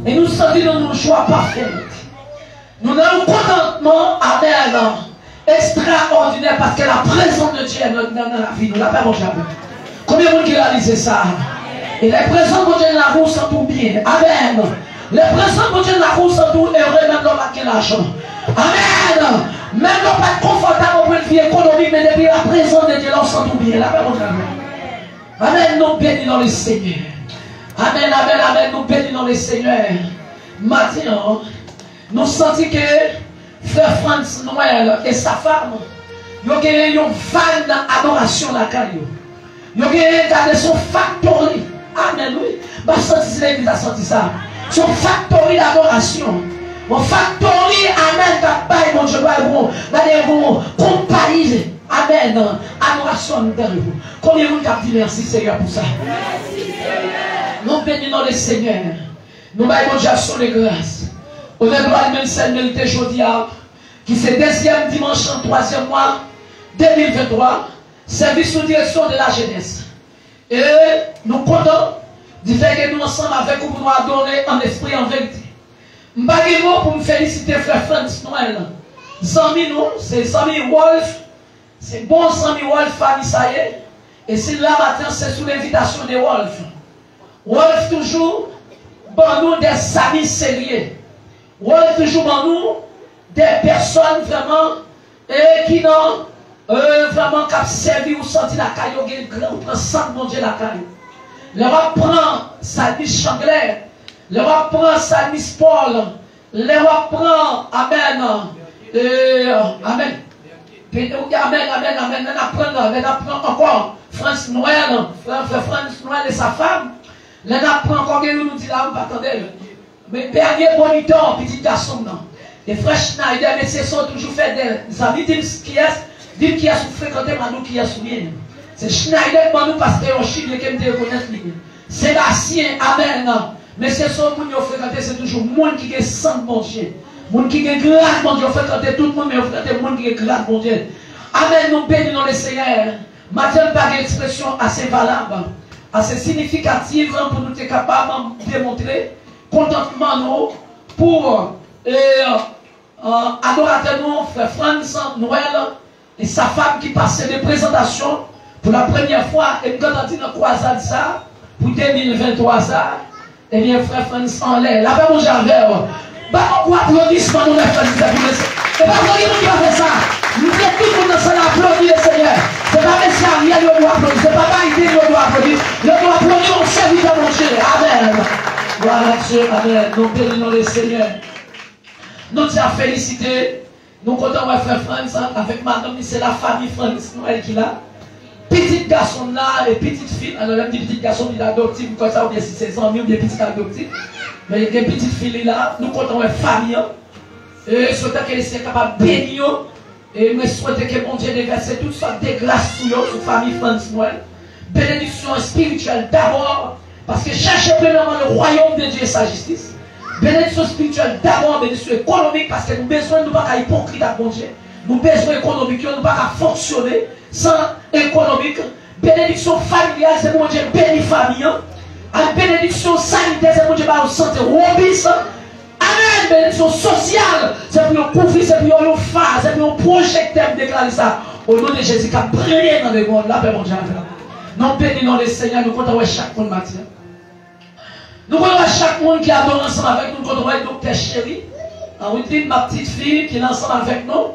E nou santi nou nan yon jwa pafè. Nou nan yon kontantman, amèn, ekstraòdinè, paske la prezans de Dye nan, nan, nan lavi nou. Lapè Bondye avè nou. Konbyen moun ki reyalize sa? E lè prezans Bondye nan lavi w, w santi w byen. Amèn. Lè prezans Bondye nan lavi w, w santi w ere, menm lè w pa t gen lajan. Amèn. Menm lè w pa t konfòtab o pwen de vi ekonomik, men depi la prezans de Dye la, w santi w byen. Lapè Bondye avè nou. Amèn, nou beni non le Senyè. Amèn, amèn, amèn, nou beni non le Senyè. Maten an, nou santi ke frè Frantz Noël e sa fam, yo genyen yon vag nan adorasyon lakay yo. Yo genyen, gade, se yon faktori. Amèn, wi. M pa santi si legliz la santi sa. Se yon faktori dadorasyon. Yon faktori, amèn, k ap bay Bondye glwa pou, gade, pou konpayi, amèn, adorasyon anndan yo. Konbyen moun k ap di mèsi Senyè pou sa? Nou beni non le Senyè. Nou bay Bondye aksyon de gras. Onè, glwa, li menm sèl merite jodi a, ki se dezyèm dimanch an twazyèm mwa de mil venntwa, sèvis sou direksyon de la jenès. E nou kontan di fè ke nou ansanm avèk ou pou nou adore an espri, an verite. M pa gen mo pou m felisite frè Frantz Noël, zanmi nou, se zanmi Wolf, se bon zanmi Wolf, fanmi sa ye. E si l la maten, se sou lenvitasyon de Wolf. Wolf toujou ban nou de zanmi serye. Wolf toujou ban nou de pèsòn vrèman, e ki nan, e, vrèman k ap sèvi, ou santi lakay yo gen gran, ou pran sant Bondye lakay ou. Lè w ap pran salmis Changlè, lè w ap pran salmis Pòl, lè w ap pran, amèn, e, amèn. Amèn, amèn, amèn, amèn. Lè n ap pran, lè n ap pran ankò Frantz Noël, frè, frè Frantz Noël e sa fam. Lè n ap pran ankò, gen youn nou di la, ou pa tande l. Men dènye bonitò, pitit gason m nan. E frè Schneider, mesye sa yo toujou fè de zanmi, di m kiyès, di m kiyès ou frekante, m a di w kiyès ou ye. Se Schneider k ban nou pastè Yoshi, byenke m te rekonèt li. Sebastien, amèn. Mesye sa yo, moun yo frekante, se toujou moun ki gen sant Bondye. Moun ki gen gras Bondye, yo frekante tout moun, men yo frekante moun ki gen gras Bondye. Amèn, nou beni non le Senyè. Maten an, pa gen ekspresyon ase valab, ase siyifikatif pou nou te kapab demontre kontantman nou pou, e, e, adoratè nou, frè Frantz Noël, e sa fam ki pase de prezantasyon pou la premyè fwa, e m gentan di nan kwazad sa, pou de mil venntwa sa, ebyen, frè Frantz anlè. Lapè Bondye avè w. Ba yon gwo aplodisman nou, frè Frantz, pou mesye. E pa gen moun ki pa fè sa. M vle tout moun nan sal la aplodi le Senyè. Se pa mesye Ariel yo dwe aplodi, se pa Biden yo dwe aplodi. Yo dwe aplodi yon sèvitè Bondye. Amèn. Glwa a Dye. Amèn. Nou beni non le Senyè. Nou di a felisite. Nou kontan wè frè Frantz avèk madanm li, se la fanmi Frantz Noël ki la. Pitit gason m la e pitit fi l, alò lè m di pitit gason m, li adoptif, m kwè sa, oubyen si se zanmi oubyen pitit adoptif. Men gen pitit fi li la, nou kontan wè fanmi an. E swete ke Lesenyè kapab beni yo. E mwen swete ke Bondye devèse tout sòt de gras sou yo, sou fanmi Frantz Noël. Benediksyon espirityèl dabò, paske chèche premyèman le royaume de Dieu et sa justice. Benediksyon espirityèl dabò, benediksyon ekonomik, paske nou bezwen, nou pa ka ipokrit ak Bondye. Nou bezwen ekonomik yo, nou pa ka fonksyone san ekonomik. Benediksyon familyal, se pou Bondye beni fanmi an. Ak benediksyon sanitè, se pou Bondye ba yo sante wobisan. Amèn. Benediksyon sosyal, se pou yon kouvri, se pou yon, yon fa, se pou yon pwojektè, m deklare sa. O non de Jezi k ap breye nan lemonn, lapè Bondye avè w. Nou beni non Lesenyè, nou kontan wè chak moun maten an. Nou kontan wè chak moun ki adore ansanm avèk nou, nou kontan wè Doktè Cheri, Anwitrin, ma petite fille, ki la ansanm avèk nou.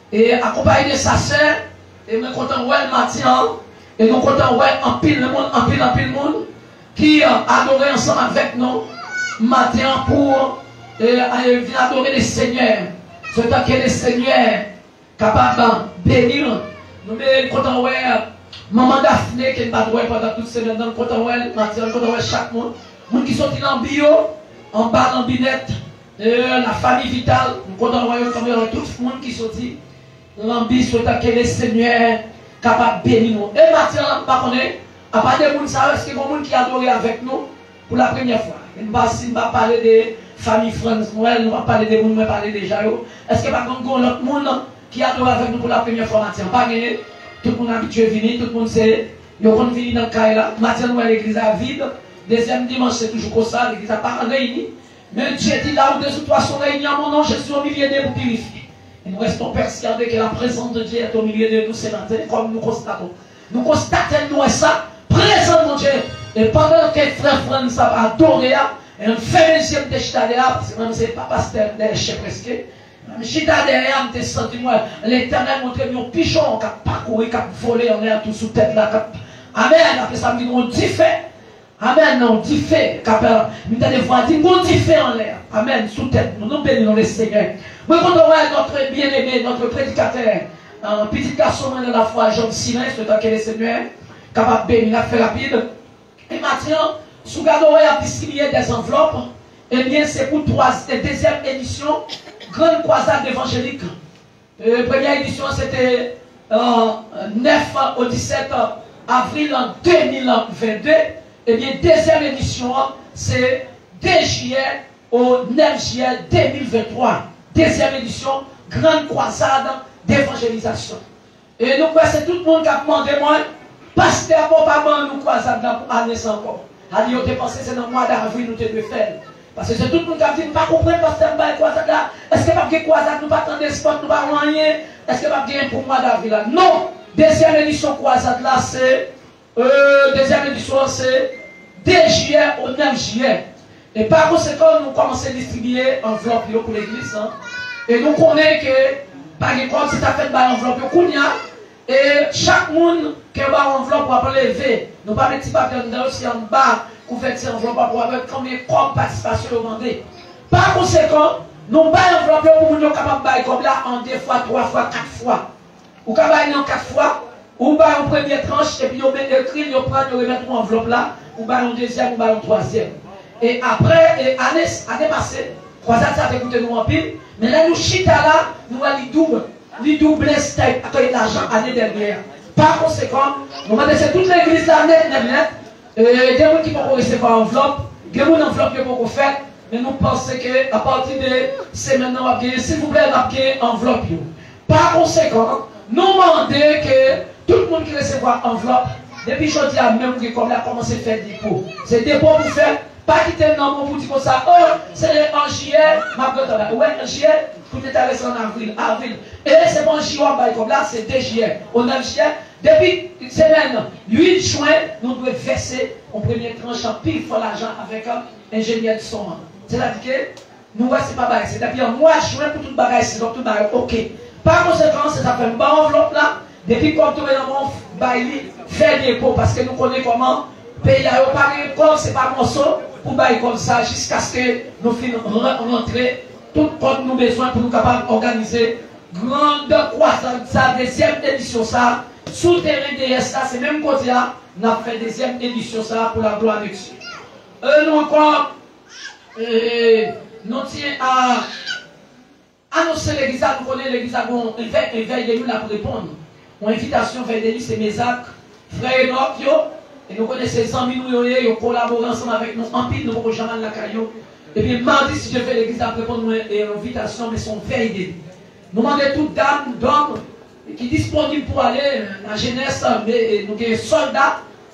E akonpaye de sa sè, e mwen kontan wè l maten an, e nou kontan wè anpil moun, anpil, anpil moun ki, e, adore ansanm avèk nou maten an pou, e, e, vin adore Lesenyè. Se tan ke Lesenyè kapab beni nou. Nou byen kontan wè Manman Daphné, ke n pa t wè pandan tout semèn nan, nou kontan wè l maten an, nou kontan wè chak moun. Moun ki soti Lanbi yo, anba Lanbi nèt, e, la famille Vital, nou kontan wè yo, kontan wè tout moun ki soti Lanbi, swete ke Lesenyè kapab beni nou. E maten an, m pa konnen, apa de moun sa yo, èske gen moun ki adore avèk nou pou la premyè fwa? E m pa, si m pa pale de fanmi Frantz Noël, nou pa pale de moun mwen pale deja yo. Èske pa konn gen lòt moun ki adore avèk nou pou la premyè fwa maten an? Pa genyen. Tout moun abitye vini, tout moun se, yo konn vini nan kay la. Maten an, nou wè legliz la vid. Dezyèm dimanch, se toujou konsa, legliz la pa reyini. Mais Dieu dit, là où deux ou trois sont réunis en mon nom, je suis au milieu d'eux pour purifier. Et nous restons persuadés que la présence de Dieu est au milieu de nous ce matin, comme nous constatons. Nou konstate, nou wè sa, prezans Bondye. E pandan ke frè Frantz ap adore a, e m fèmen zye m, te chita dèyè a, paske mwen se pa pastè, m dèyè chen prèske. Mwen m chita dèyè a, m te santi mwen, Letènèl montre m yon pijon k ap pakouri, k ap vole anlè a tou sou tèt la, k ap Amèn. Apre sa, m di, gon dife. Amèn. Non, dife. Kapèl, m tande vwa di, gon dife anlè. Amèn. Sou tèt nou. Nou beni non Lesenyè. Mwen kontan wè notre bien-aimé, notre prédicateur, euh, pitit gason mwen nan lafwa, Job Silens, le tan ke Lesenyè kapab beni. N ap fè rapid. E maten an, si w gade, w wè y ap distribiye dè anvlòp. Ebyen, se pou twa, dezyèm edisyon Grann Kwazad Evanjelik. E, premyè edisyon an, se te, euh, nèf au dix-sept avril de mil vennde. Ebyen, dezyèm edisyon an, se de jiyè au nèf jiyè de mil venntwa. Dezyèm edisyon Grann Kwazad Devanjelizasyon. E nou kwè se tout moun k ap mande mwen, pastè, bon, pa ban nou kwazad la pou ane sa ankò. Sa di yo te panse se nan mwa davril nou te dwe fè l. Paske se tout moun k ap di, "M pa konprann, pastè, m bay kwazad la. Èske p ap gen kwazad? Nou pa tande spòt, nou pa wè anyen. Èske p ap gen pou mwa davril la?" Non! Dezyèm edisyon kwazad la, se, euh, dezyèm edisyon an, se de jiyè au nèf jiyè. E pa konsekan, nou kòmanse distribiye anvlòp yo pou legliz lan. E nou konnen ke pa gen kòb, se sa fè n bay anvlòp yo kounye a. E chak moun ke yo ba w anvlòp, w ap leve. Nou pa met ti papye anndan yo, se anba kouvèti anvlòp w ap wè konbyen kòb patisipasyon yo mande. Pa konsekan, nou bay anvlòp yo pou moun yo kapab bay kòb la an de fwa, twa fwa, kat fwa. Ou ka bay nan kat fwa, ou bay yon premye tranch, epi yo met ekri l, yo pran l, yo remèt ou anvlòp la, ou bay yon dezyèm, ou bay yon twazyèm. E apre, e ane, ane pase, kwazad sa te koute nou anpil, men lè nou chita la, nou wè li doub, li double stèk ak lajan ane dènye a. Pa konsekan, nou mande se tout legliz la nèt, nèt, nèt, e gen moun ki poko resevwa anvlòp, gen moun anvlòp yo poko fèt, men nou panse ke apati de semèn nan w ap genyen, silvouplè, n ap gen anvlòp yo. Pa konsekan, nou mande ke tout moun ki resevwa anvlòp, depi jodi a menm ou gen kòb la, kòmanse fè depo. Se depo pou fè, pa kite nan men w pou di konsa, "O, se an jiyè, m ap gentan bay." Ou wè, an jiyè, pou te ta rese an avril, avril. E se pa an jiyè w ap bay kòb la, se de jiyè. O nèf jiyè, depi semèn uit jen, nou dwe vèse yon premye tranch an pil fò lajan avèk, euh, enjenyè di son an. Sètadi ke nou wè se pa bagay, se depi an mwa jen pou tout bagay se, tout bagay oke. Pa konsekan, se sa fè m ba w anvlòp la, depi kòb tonbe nan men w, bay li, fè depo, paske nou konnen kòman peyi a yo pa gen kòb, se pa mòso pou bay kòb sa, jiskaske nou fin ran-, rantre tout kòb nou bezwen pou nou kapab òganize grann kwazad sa, dezyèm edisyon sa, sou teren D S la, se menm kote a, n ap fè dezyèm edisyon sa pou laglwa de Dye. E nou ankò, e, nou tyen a anonse legliz la, nou konnen legliz la gon vèy, vèy de nwi l ap reponn. Yon envitasyon vèy de nwi se Mezak, frè Enòk yo, e nou konnen se zanmi nou yo ye, yo kolabore ansanm avèk nou anpil, nou poko janm al lakay yo. Ebyen, madi, si Dye vle, legliz la ap reponn yon, e, envitasyon, men se yon vèy de nwi. Nou mande tout dam, dòm, ki disponib pou ale, lajenès, men, e, nou gen sòlda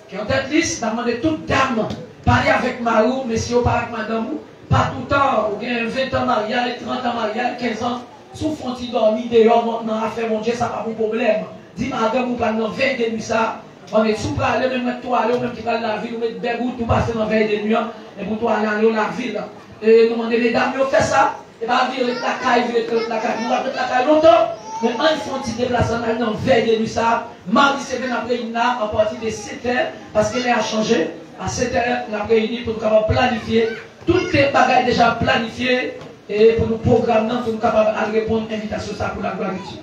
ki an tèt lis, n ap mande tout dam pale avèk mari w, mesye yo pale ak madanm ou, pa toutan, ou gen ven tan maryaj, trant an maryaj, kenz an, si w fè yon ti dòmi deyò nan, nan afè Bondye, sa p ap yon pwoblèm. Di madanm ou pral nan vèy de nwi sa, mande si w prale, menm mèt tou ale, ou menm ki pral lavil, ou met bèg ou tou pase nan vèy de nwi an, epi w tou ale, ale w lavil. E nou mande medam yo fè sa, e pa vire ret lakay, vire ret lakay. Nou p ap ret lakay lontan, men ann fè yon ti deplase, ann al nan vèy de nwi sa. Madi se ven n ap reyini la apati de sèt è, paske lè a chanje. A sèt è, n ap reyini pou nou kapab planifye tout bagay deja planifye, e pou nou pwogram nan, pou nou kapab al reponn envitasyon sa pou laglwa de Dye.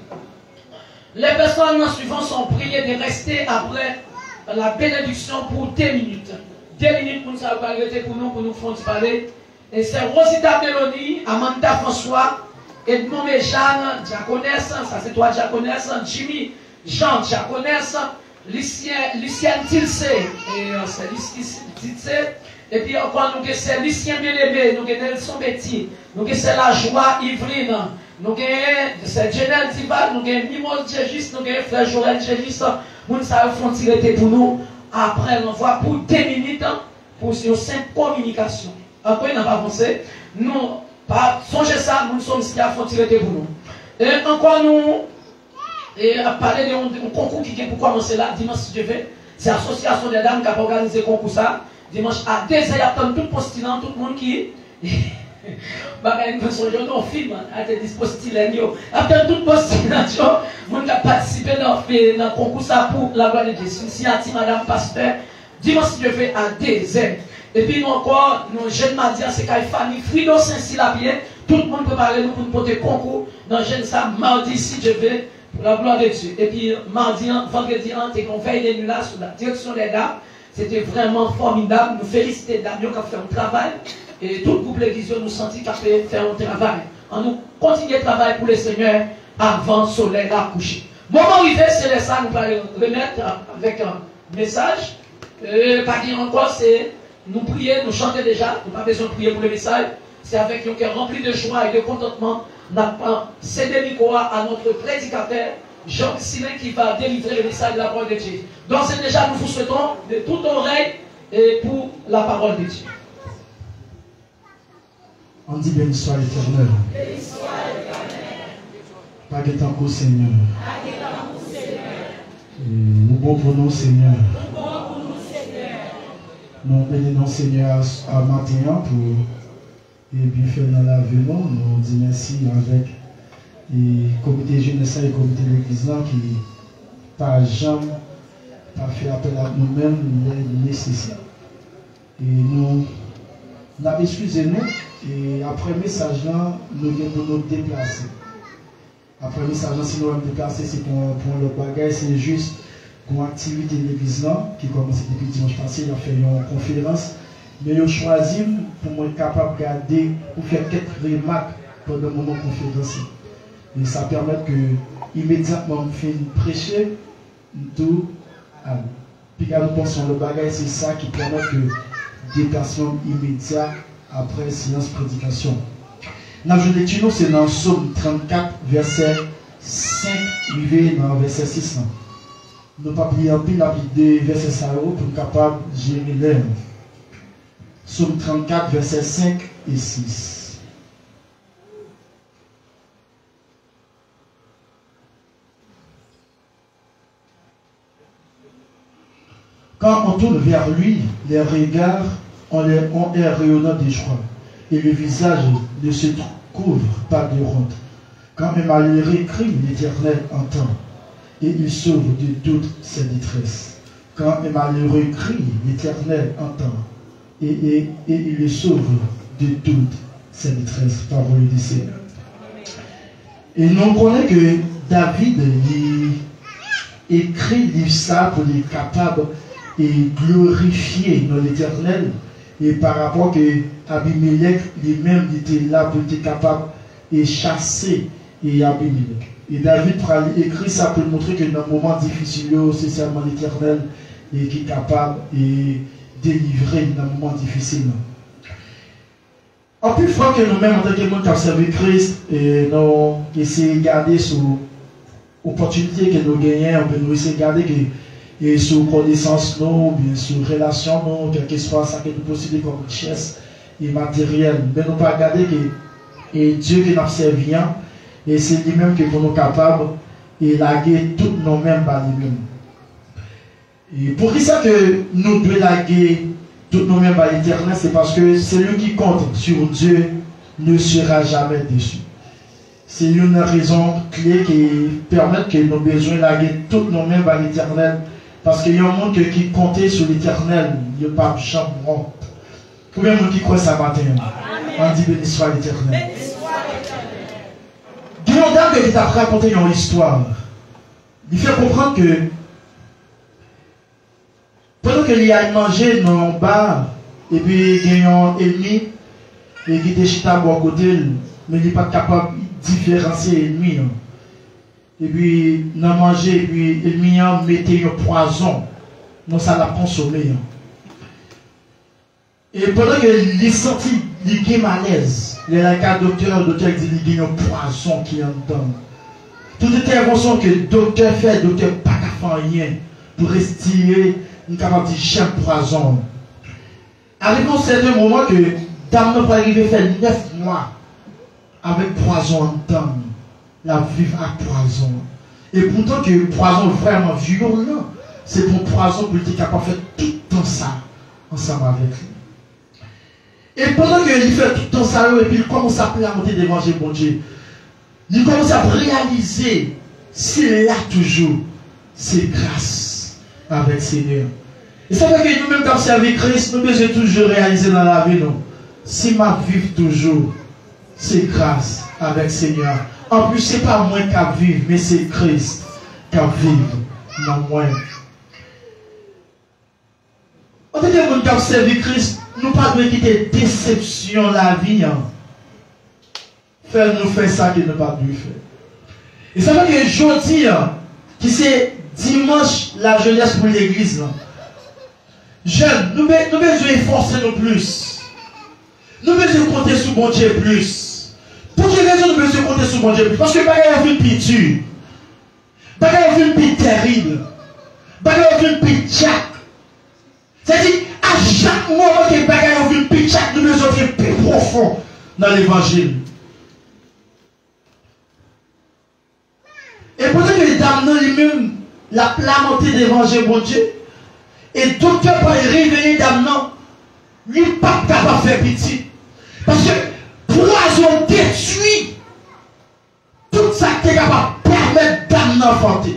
Les personnes suivantes sont priées de rester après la bénédiction pour deux minutes. De minit, moun sa yo pral rete pou nou, pou nou fè yon ti pale. E sè Rosita Melony, Amanda François, Edmond Mejane, dyakonès, sa se twa dyakonès, Jimmy Jean, dyakonès, Lucien, Lucienne Tilcé, e, euh, sè Lis-, Lis-, Tilcé, epi ankò nou gen sè Lucien Bien-Aimé, nou gen Nelson Betty, nou gen sè Lajoie Yveline, nou gen sè Jenel Dival, nou gen Mimose Jejis, nou gen frè Joël Jejis. Moun sa yo fè yon ti rete pou nou apre ranvwa pou de minit, pou yon senp kominikasyon. Antre, n ap avanse. Nou pa sonje sa, moun Soms ki ap fè yon ti rete pou nou. E ankò nou, e ap pale de yon, yon konkou ki gen pou kòmanse la, dimanch si Dye vle. Se Asosyasyon dè dam k ap òganize konkou sa. Dimanch a de zè, y ap tann tout postilan, tout moun ki Bagay m fè sonje w nan yon fim, a te di postilèn yo. Ap tann tout postilèn yo, moun k ap patisipe nan, nan konkou sa pou laglwa de Dye. Sou siyati madanm pastè, dimanch si Dye ve a de zè. Epi nou ankò, nou jèn madi a, se kay fanmi Frido Sensi l ap ye. Tout moun prepare nou pou n pote konkou nan jèn sa madi si Dye ve, pou laglwa de Dye. Epi madi an, vandredi an, te gen yon vèy de nwi la sou la direksyon dè dam. Se te vrèman fòmidab. Nou felisite dam yo k ap fè yon travay. E tout gwoup legliz yo, nou santi k ap fè yon travay. Ann nou kontinye travay pou Lesenyè avan solèy la kouche. Moman rive, se lè sa nou pral remèt avèk mesaj. E, pa gen ankò, se nou priye, nou chante deja, nou pa bezwen priye pou le mesaj. Se avec un cœur rempli de joie et de contentement n ap sede mikwo a à notre prédicateur, Jean Silin, qui va délivrer le message de la parole de Dieu. D'ores et déjà, nous vous souhaitons de toute oreille et pour la parole de Dieu. Ann di, beni swa Letènèl. Pa gen tankou Senyè. E, ou bon pou nou, Senyè. Nou beni non Senyè a, a maten an pou e byenfè nan lavi nou. Nou di mèsi avèk e komite jenès la e komite legliz la ki pa janm pa fè apèl ak nou menm lè nesesè. E nou, n ap eskize nou, e apre mesaj lan, nou gen pou nou deplase. Apre mesaj lan, si nou wè m deplase, se pou, pou yon lòt bagay, se jis pou aktivite legliz lan, ki kòmanse depi dimanch pase, y ap fè yon konferans. Men yo chwazi m pou mwen kapab gade, pou fè kèk remak pandan moman konferans lan. E sa pèmèt ke imedyatman m fin preche, m tou ale. Piga nou panse yon lòt bagay, se sa ki pèmèt ke deplasman imedya apre seyans predikasyon. N ap jwenn lekti nou, se nan Sòm trannkat, vèsè senk rive nan vèsè sis lan. Nou p ap li anpil, n ap li de vèsè sa yo pou n kapab jere lè an. Sòm trannkat, vèsè senk e sis. Quand on tourne vers lui les regards, on les, ont un rayonnement de joie, et le visage ne se couvre pas de honte. Quand un malheureux crie, l'Éternel entend, et il sauve de toutes ses détresses. Quand un malheureux crie, l'Éternel entend, et, et, et il le sauve de toutes ses détresses. Parole du Seigneur. E nou konnen ke David, li ekri liv sa pou li kapab e glorifye non Letènèl, e pa rapò ke Abimelèk, li menm, li te la pou li te kapab e chase e Abimelèk. E David pral ekri sa pou l montre ke nan moman difisil yo, se sèlman Letènèl e ki kapab e delivre nan moman difisil lan. Anpil fwa ke nou menm, antanke moun k ap sèvi Kris, e nou eseye gade sou opòtinite ke nou genyen, oubyen nou eseye gade ke, e sou konesans nou, oubyen sou relasyon nou, kèlkeswa sa ke nou posede kòm richès e materyèl. Men nou pa gade ke, e Dye ke n ap sèvi an, e se li menm ke pou nou kapab, e lage tout nou menm ba li menm. E poukisa ke nou dwe lage tout nou menm bay Letènèl? Se paske celui qui compte sur Dieu ne sera jamais déçu. Se youn nan rezon kle ki pèmèt ke nou bezwen lage tout nou menm bay Letènèl, paske yon moun ke, ki konte sou Letènèl, li p ap janm wont. Konbyen moun ki kwè sa maten an? Ann di, beni swa Letènèl. Gen yon dam ke, ki t ap rakonte yon istwa. Li fè konprann ke pandan ke li al manje nan yon ba, epi gen yon ènmi, e ki te chita bò kote l, men li pa t kapab diferansye ènmi an. Epi nan manje, epi ènmi an mete yon pwazon nan sa l ap konsome an. E pandan ke li santi li gen malèz, lè l al ka doktè, doktè di li gen yon pwazon ki anndan l. Tout entèvansyon ke doktè fè, doktè pa ka fè anyen pou retire, m kapab di, jèm pwazon an. Arive yon sèten moman ke dam nan pral rive fè nèf mwa avèk pwazon anndan l, l ap viv ak pwazon an. E poutan ke pwazon vrèman vyolan, se te yon pwazon pou l te kapab fè tout tan sa ansanm avèk li. E pandan ke li fè tout tan sa yo, epi li kòmanse ap lamante devan je Bondye, li kòmanse ap reyalize se la toujou, se gras avèk Senyè. E sa fè ke nou menm k ap sèvi Kris, nou bezwen toujou reyalize nan lavi nou, si m ap viv toujou, se gras avèk Senyè. Anplis, se pa mwen k ap viv, men se Kris k ap viv nan mwen. Antanke moun k ap sèvi Kris, nou pa dwe kite desepsyon lavi a fè nou fè sa ke nou pa dwe fè. E sa fè ke jodi a, ki se dimanch lajenès pou legliz la, jèn, nou be-, nou bezwen efòse nou plis. Nou bezwen konte sou Bondye plis. Pou ki rezon nou bezwen konte sou Bondye plis? Paske bagay yo vin pi di. Bagay yo vin pi tèrib. Bagay yo vin pi tchak. Sètadi, a chak moman ke bagay yo vin pi tchak, nou bezwen antre pi pwofon nan levanjil. E pandan ke dam nan li menm, l ap lamante devan je Bondye, e doktè pa reveye dam nan, li p ap kapab fè pitit. Paske pwazon detwi tout sa ki te kapab pèmèt dam nan fante.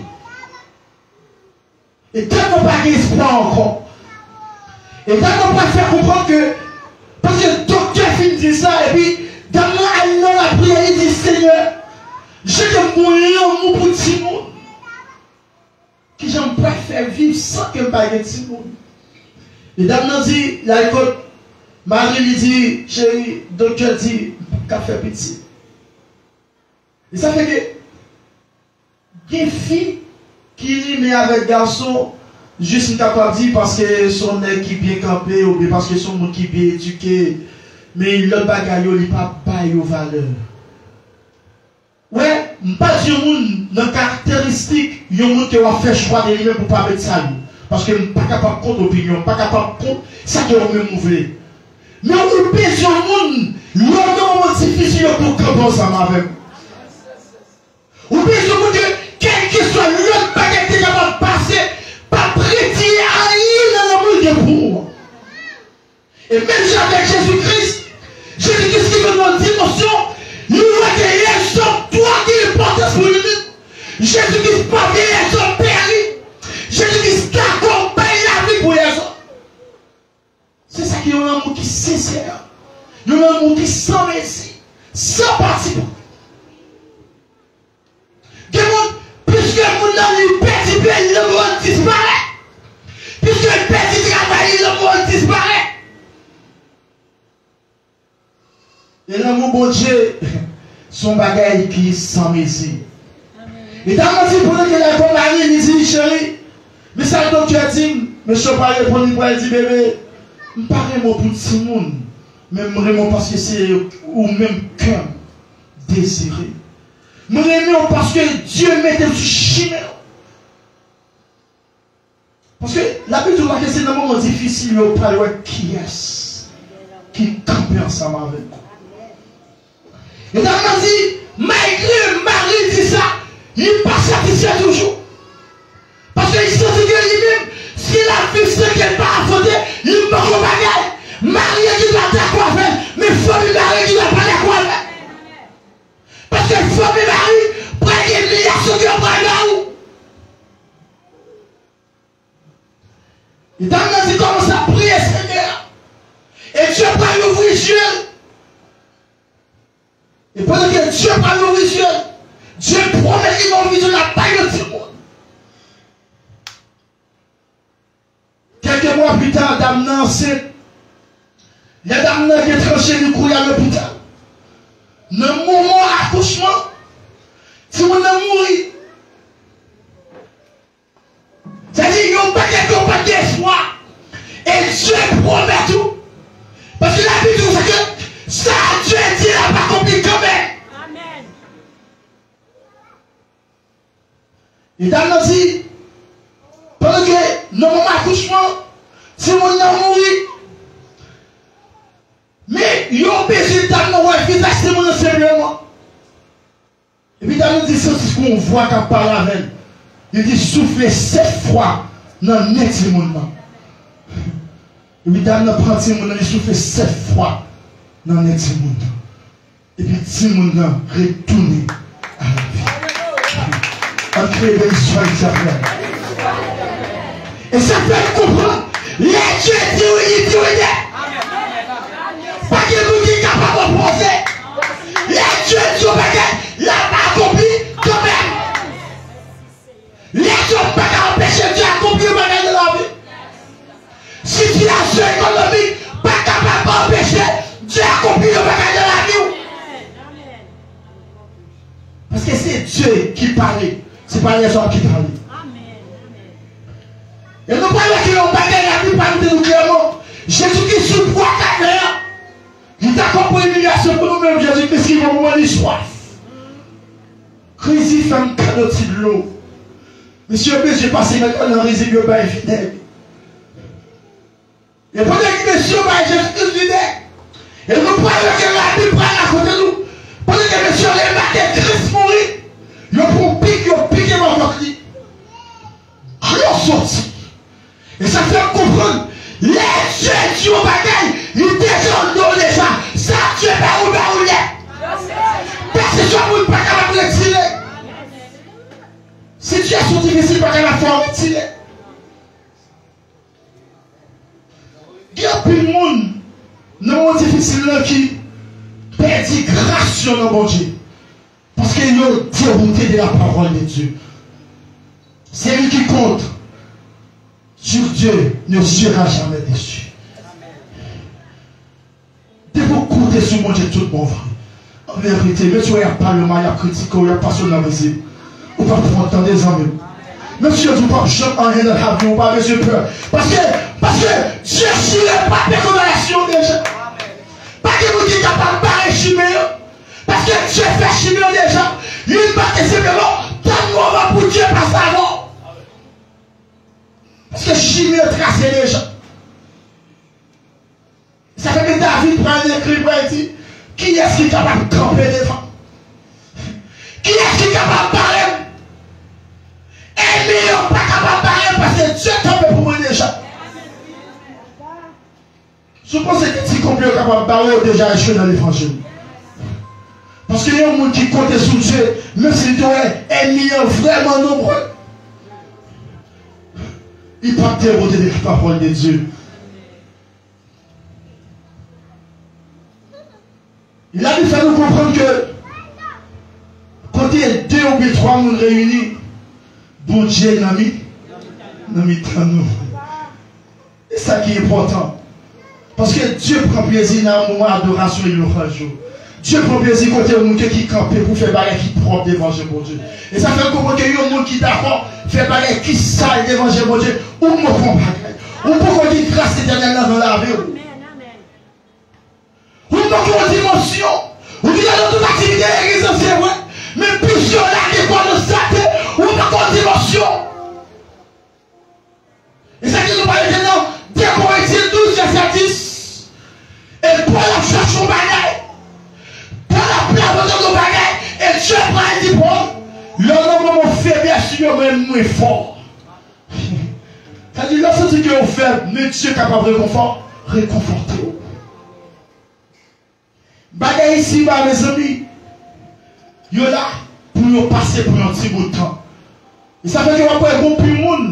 E dam nan pa gen espwa ankò. E dam nan pral fè konprann ke, paske doktè fin di sa, epi dam nan al nan lapriyè, li di, Senyè, jete m yon lanmou pou timoun. Kijan m pral fè viv san ke m pa gen timoun? E dam nan di, l al kot mari, li di, cheri, doktè di m p ap ka fè pitit. E sa fè ke gen fi ki renmen avèk gason, jis m kapab di paske se yon nèg ki byen kanpe, oubyen paske se yon moun ki byen edike, men lòt bagay yo, li pa ba yo valè. Wè, m pa di yon moun nan karakteristik yon moun ke w ap fè chwa de li menm pou pa met sa li. Paske m pa kapab kont opinyon, m pa kapab kont sa ke ou menm ou vle. Men ou bezwen yon moun, lè w nan moman difisil yo, pou kanpe ansanm avèk ou. Ou bezwen moun ke, kèlkeswa lòt bagay ki te kapab pase, p ap retire anyen nan lanmou l gen pou ou. E menm jan avèk Jezi Kris, Jezi Kris ki vin nan dimansyon, li wè ke lèzòm twò gen enpòtans pou li menm. Jezi Kris pa vle lèzòm peri. Jezi Kris dakò bay lavi pou lèzòm. Se sa ki yon lanmou ki sensè, yon lanmou ki san mezi, san patipri. Gen moun, piske moun nan li pèdi byen, lanmou an disparèt. Piske l pèdi travay li, lanmou an disparèt. E lanmou Bondye, se yon bagay ki san mezi. E dam nan di, pandan ke l al kot mari, li di, cheri, men sa doktè di m, mesye pa reponn, li pral di, bebe, m pa renmen w pou timoun, men m renmen w paske se ou menm kè m dezire. M renmen w paske Dye mete m sou chimen w. Paske Labib di w pa ke se nan moman difisil yo pral wè kiyès ki kanpe ansanm avèk ou. E dam nan di, malgre mari l di sa, li pa satisfè toujou. Paske li santi ke li menm, si l ap viv san ke l pa afwonte, li manke yon bagay. Mari an ki dwa dakò avè l, men fanmi mari ki dwa pa dakò avè l. Paske fanmi mari pral gen imilyasyon ke yo pral ba ou. E dam nan di kòmanse ap priye Senyè a. E Dye pral louvri je l. E pandan ke Dye pral louvri je l, Dye pwomèt li nan yon vizyon l ap bay yon timoun. Kèlke mwa pita, dam nan ansent. Lè dam nan gen tranche, li kouri al lopital. Nan moman akouchman, timoun nan mouri. Sa di, yon pakèt yo pa t gen espwa. E Dye pwomèt ou. Paske Labib di konsa ke sa Dye di l ap akonpli kanmenm. Amèn. E dam nan di, pandan ke nan moman akouchman, timoun nan mouri. Men yo peze dam nan wè vizaj timoun nan senpleman. Epi dam nan di santi kou yon vwa k ap pale avè l. Li di soufle sèt fwa nan nen timoun nan. Epi dam nan pran timoun nan, li soufle sèt fwa nan men timoun nan. Epi timoun nan retounen a lavi. Ann kreye bèl istwa Izrayèl. E sa fè n konprann, lè Dye di wi, li di wi nèt. Pa gen moun ki kapab opoze. Lè Dye di yon bagay, l ap akonpli kanmenm. Lè Dye pa ka anpeche Dye akonpli yon bagay nan lavi. Sitiyasyon ekonomik pa kapab anpeche Dye akonpli yon bagay nan lavi w. Paske se Dye ki pale, se pa lèzòm ki pale. E nou pral wè ke yon bagay Labib pa montre nou klèman. Jezikri sou bwa Kalvè a, li dakò pran imilyasyon pou nou, men Jezikri ki pran pou mwen li swaf. Krizi fè m kado ti dlo. Mesye yo bezwen pase nan, nan rizib yo bay vinèg. E pandan ki mesye yo bay Jezikri vinèg, e nou pral wè ke Labib pral rakonte nou, pandan ke mesye yo remake Kris mouri, yo pran pik, yo pike bò kòk li. Dlo soti. E sa fè m konprann, lè Dye di yon bagay, li deja anndan w deja. Sa Dye ba ou, ba ou nèt. Pèsepsyon moun pa kapab retire. Sitiyasyon difisil pa kapab fè w retire. Gen anpil moun nan moman difisil nan ki pèdi gras yo nan Bondye. Paske yo dewoute de la parole de Dieu. Celui qui compte sur Dieu ne sera jamais déçu. Depi w konte sou Bondye tout bon vre. An verite, mesye yo y ap pale w mal, y ap kritike w, y ap pase w nan rizib. Ou p ap wont, tande zanmi m. Mesye yo di w p ap janm anyen nan lavi w, ou pa bezwen pè. Paske, paske Dye chire papye kondanasyon w deja. Pa gen moun ki kapab bare chimen an. Paske Dye fè chimen an deja. Li make senpleman tann moman pou Dye pase avè w. Paske chimen an trase deja. Sa fè ke David pral ekri, pral di, kiyès ki kapab kanpe devan? Kiyès ki kapab bare m? Ènmi yo pa kapab bare m paske Dye kanpe pou mwen deja. Si w panse ke ti konplo yo kapab bare w, deja echwe nan levanjil. Paske yon moun ki konte sou Dye, menm si li te wè ènmi an vrèman nonbre, li p ap dewoute de la parole de Dieu. Labib fè nou konprann ke kote de oubyen twa moun reyini, Bondye nan mi, nan mitan nou. E sa ki enpòtan. Paske Dye pran plezi nan moman adorasyon e lwanj yo. Dye pran plezi kote yon moun ke ki kanpe pou fè bagay ki pwòp devan je Bondye. E sa fè n konprann ke yon moun ki dakò fè bagay ki sal devan je Bondye, ou manke yon bagay. Ou poko gen gras Letènèl nan nan lavi w. Ou manke yon dimansyon. Ou gentan nan tout aktivite legliz lan, se vre. Men pis yo lage kò nan sate, ou manke yon dimansyon. E sa ki nou pale de nan de Korentyen douz, vèsè dis. E Pòl ap chache yon bagay. Pòl ap lamante yon bagay. E Dye pral di Pòl, lè w nan moman feblès ou yo, mwen, mwen fò. Sa di, lè w santi ke w fèb, men Dye kapab rekonfò-, rekonfòte w. Bagay isi ba, mezanmi, yo la pou yo pase pou yon ti bout tan. E sa fè ke w ap wè gon pil moun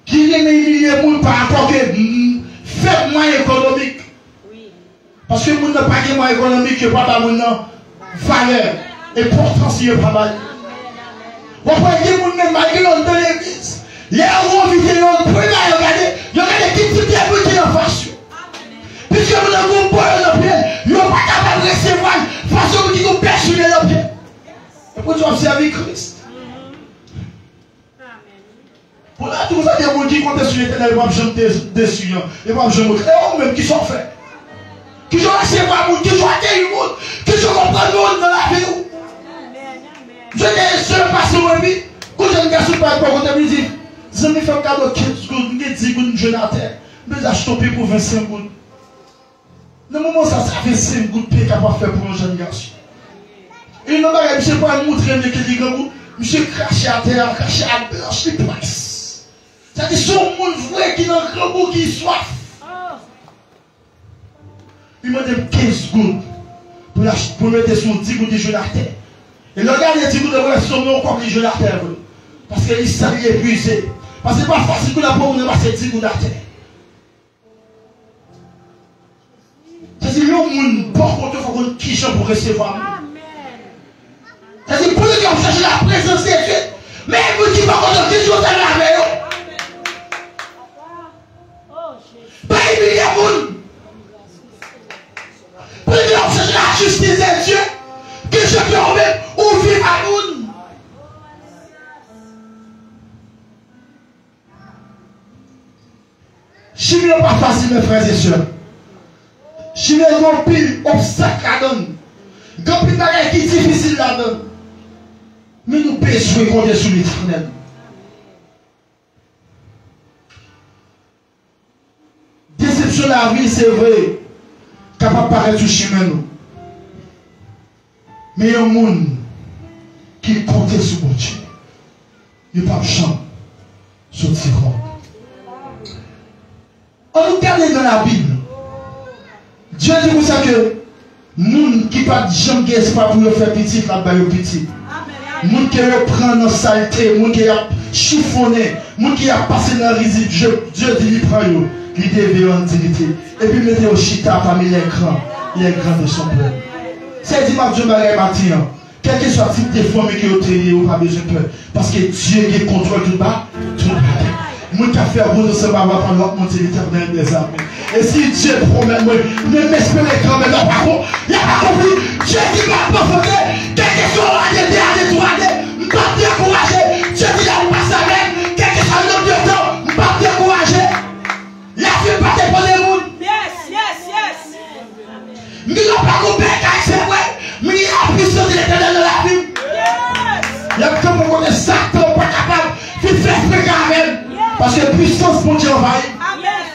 ki renmen imilye moun pa rapò ke, mm, fèb mwayen ekonomik. Paske moun nan pa gen mwayen ekonomik, yo pa ba moun nan valè, enpòtans yo pa ba li. W ap wè gen moun menm, malgre yo anndan legliz, lè yo envite yo, premye bagay yo gade, yo gade ki tip de moun ki anfas yo. Piske moun nan gon bò yo nan pye, yo pa kapab resevwa l fason moun ki gon bèl chimen nan pye. E pou di w ap sèvi Kris. Pou la tou sa gen moun ki konte sou Letènèl, yo p ap janm de-, desi, yo p ap janm regrèt. E ou menm, kisa w fè? Kijan w resevwa moun? Kijan w akeyi moun? Kijan w konprann moun nan lavi w? Jodi a, se pase mwen pi, kou jèn gason pa bò kote m, li di, zanmi, fè m kado kenz goud, m gen dis goud m jwenn atè. M bezwen achte yon pi pou vennsenk goud. Nan moman sa, sa vennsenk goud te kapab fè pou yon jèn gason. E yon bagay, misye pral moutre m ke li grangou, misye krache atè a, krache ak blanch, li près. Sa di, se yon moun vre ki nan grangou, ki swaf. Li mande m kenz goud pou l ach- pou l mete sou di goud li jwenn atè. E lè w gade di goud, ou wè se yon kòb li jwenn atè vre. Paske li sal, li epuize. Paske se pa fasil pou l ap pran moun ranmase di goud atè. Sètadi, yon moun bò kote w fò konn kijan pou resevwa moun. Sètadi, pou nèg yo ap chache la prezans de Dye, men moun ki bò kote w, kijan w sèvi avè yo. Pa imilye moun. Pou nèg yo ap chache la jistis de Dye, kijan ke ou menm ou viv ak moun. Chimen an pa fasil, men frè e sè. Chimen an gen anpil obstak ladan l. Gen anpil bagay ki difisil ladan l. Men nou bezwen konte sou Letènèl. Desepsyon lavi, se vre, kapab parèt sou chimen nou. Men yon moun ki konte sou Bondye, li p ap janm soti wont. Ann nou gade nan Labib. Dye di konsa ke moun ki pa t janm gen espwa pou yo fè pitit, l ap ba yo pitit. Moun ke yo pran nan salte, moun ke y ap chifonnen, moun ke y ap pase nan rizib, Dye, Dye di li pran yo, li leve yo an diyite, epi mete yo chita pami les grands, les grands de son peuple. Sètadi m ap di yon bagay maten an. Kèlkeswa tip de fanmi ke yo te ye, ou pa bezwen pè. Paske Dye gen kontwòl tout ba, tout bagay. Moun k ap fè wout ansanm avè w ap wè lòt moun se Letènèl dèzame. E si Dye pwomèt mwen, men m espere kanmenm, y a pa kon-, y a pa konpli. Dye di m ap anfonse, kèlkeswa w ane, de ane, twa ane, m p ap dekouraje. Dye di l ap pase avè m, kèlkeswa nonb de tan, m p ap dekouraje. Lavi m pa depann de moun. Yes, yes, yes. M gen yon pakou bèl kay, se vre, men gen lapwisans de Letènèl nan lavi m. Yes. Y ap kanpe kote Satan pa kapab fin fè freka avè m. Yes. Paske pwisans Bondye anvayi m. Amen.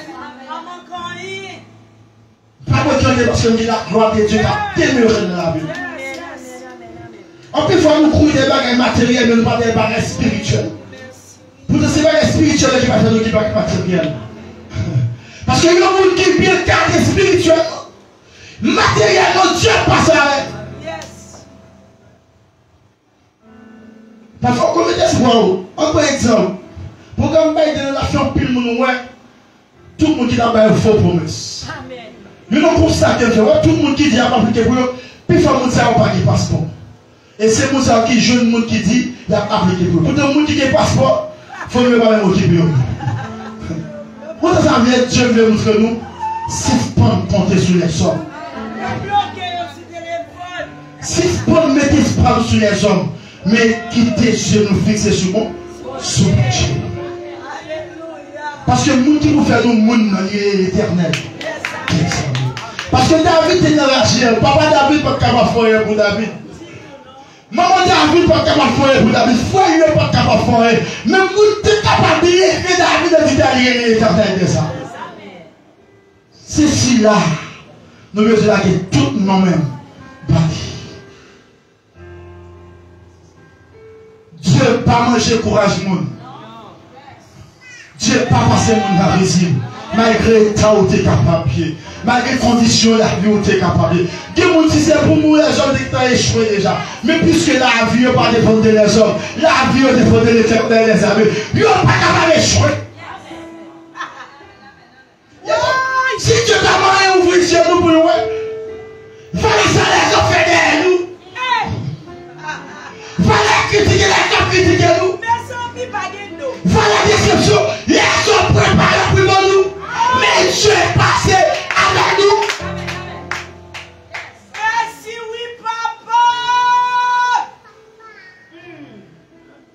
Pa mwen ki anyen, paske m gen laglwa de Dye k ap demere nan lavi m. Yes. Anpil fwa, nou kouri dèyè bagay materyèl, men nou pa dèyè bagay espirityèl. Poutan, se bagay espirityèl ki pa fè nou gen bagay materyèl. Paske yon moun ki byen gade espirityèlman, materyèlman, Dye pase avè l. Pafwa, w konn met espwa w. Ann pran egzanp. Pwogram Biden an la fè anpil moun wè tout moun ki t ap bay fo pwomès. Youn nan konsta ke m fè, wè tout moun ki di y ap aplike pou yo, pifò moun sa yo pa gen paspò. E se moun sa yo ki jwenn moun ki di y ap aplike pou yo. Poutan moun ki gen paspò, fanmi yo pa menm okipe yo. Poutan sa vle, Dye vle montre nou, sispann konte sou lèzòm. Sispann met espwa nou sou lèzòm, men kite zye nou fikse sou bon, sou Bondye. Paske moun ki pou fè nou moun nan, li rele Letènèl. Paske David te nan raje, papa David pa t kapab fè anyen pou David. Manman David pa t kapab fè anyen pou David. Frè yo pa t kapab fè anyen. Men moun te kapab leve David an di David rele Letènèl dèzame. Se sila nou bezwen lage tout nou menm ba li. Dye pa manje kouraj moun. Dye pa pase moun nan rizib. Malgre eta w te kapab ye, malgre kondisyon lavi w te kapab ye. Gen moun, si se pou mouri, lèzòm te gentan echwe deja. Men piske lavi yo pa depann de lèzòm, lavi yo depann de Letènèl dèzame, yo pa kapab echwe. Si Dye ta mande ouvri zye nou pou nou wè, valè sa lèzòm fè dèyè nou. Valè kritike lèzòm kritike nou. Valè desepsyon lèzòm prepare pou ban nou. Men Dye pase avèk nou. Mèsi wi, papa.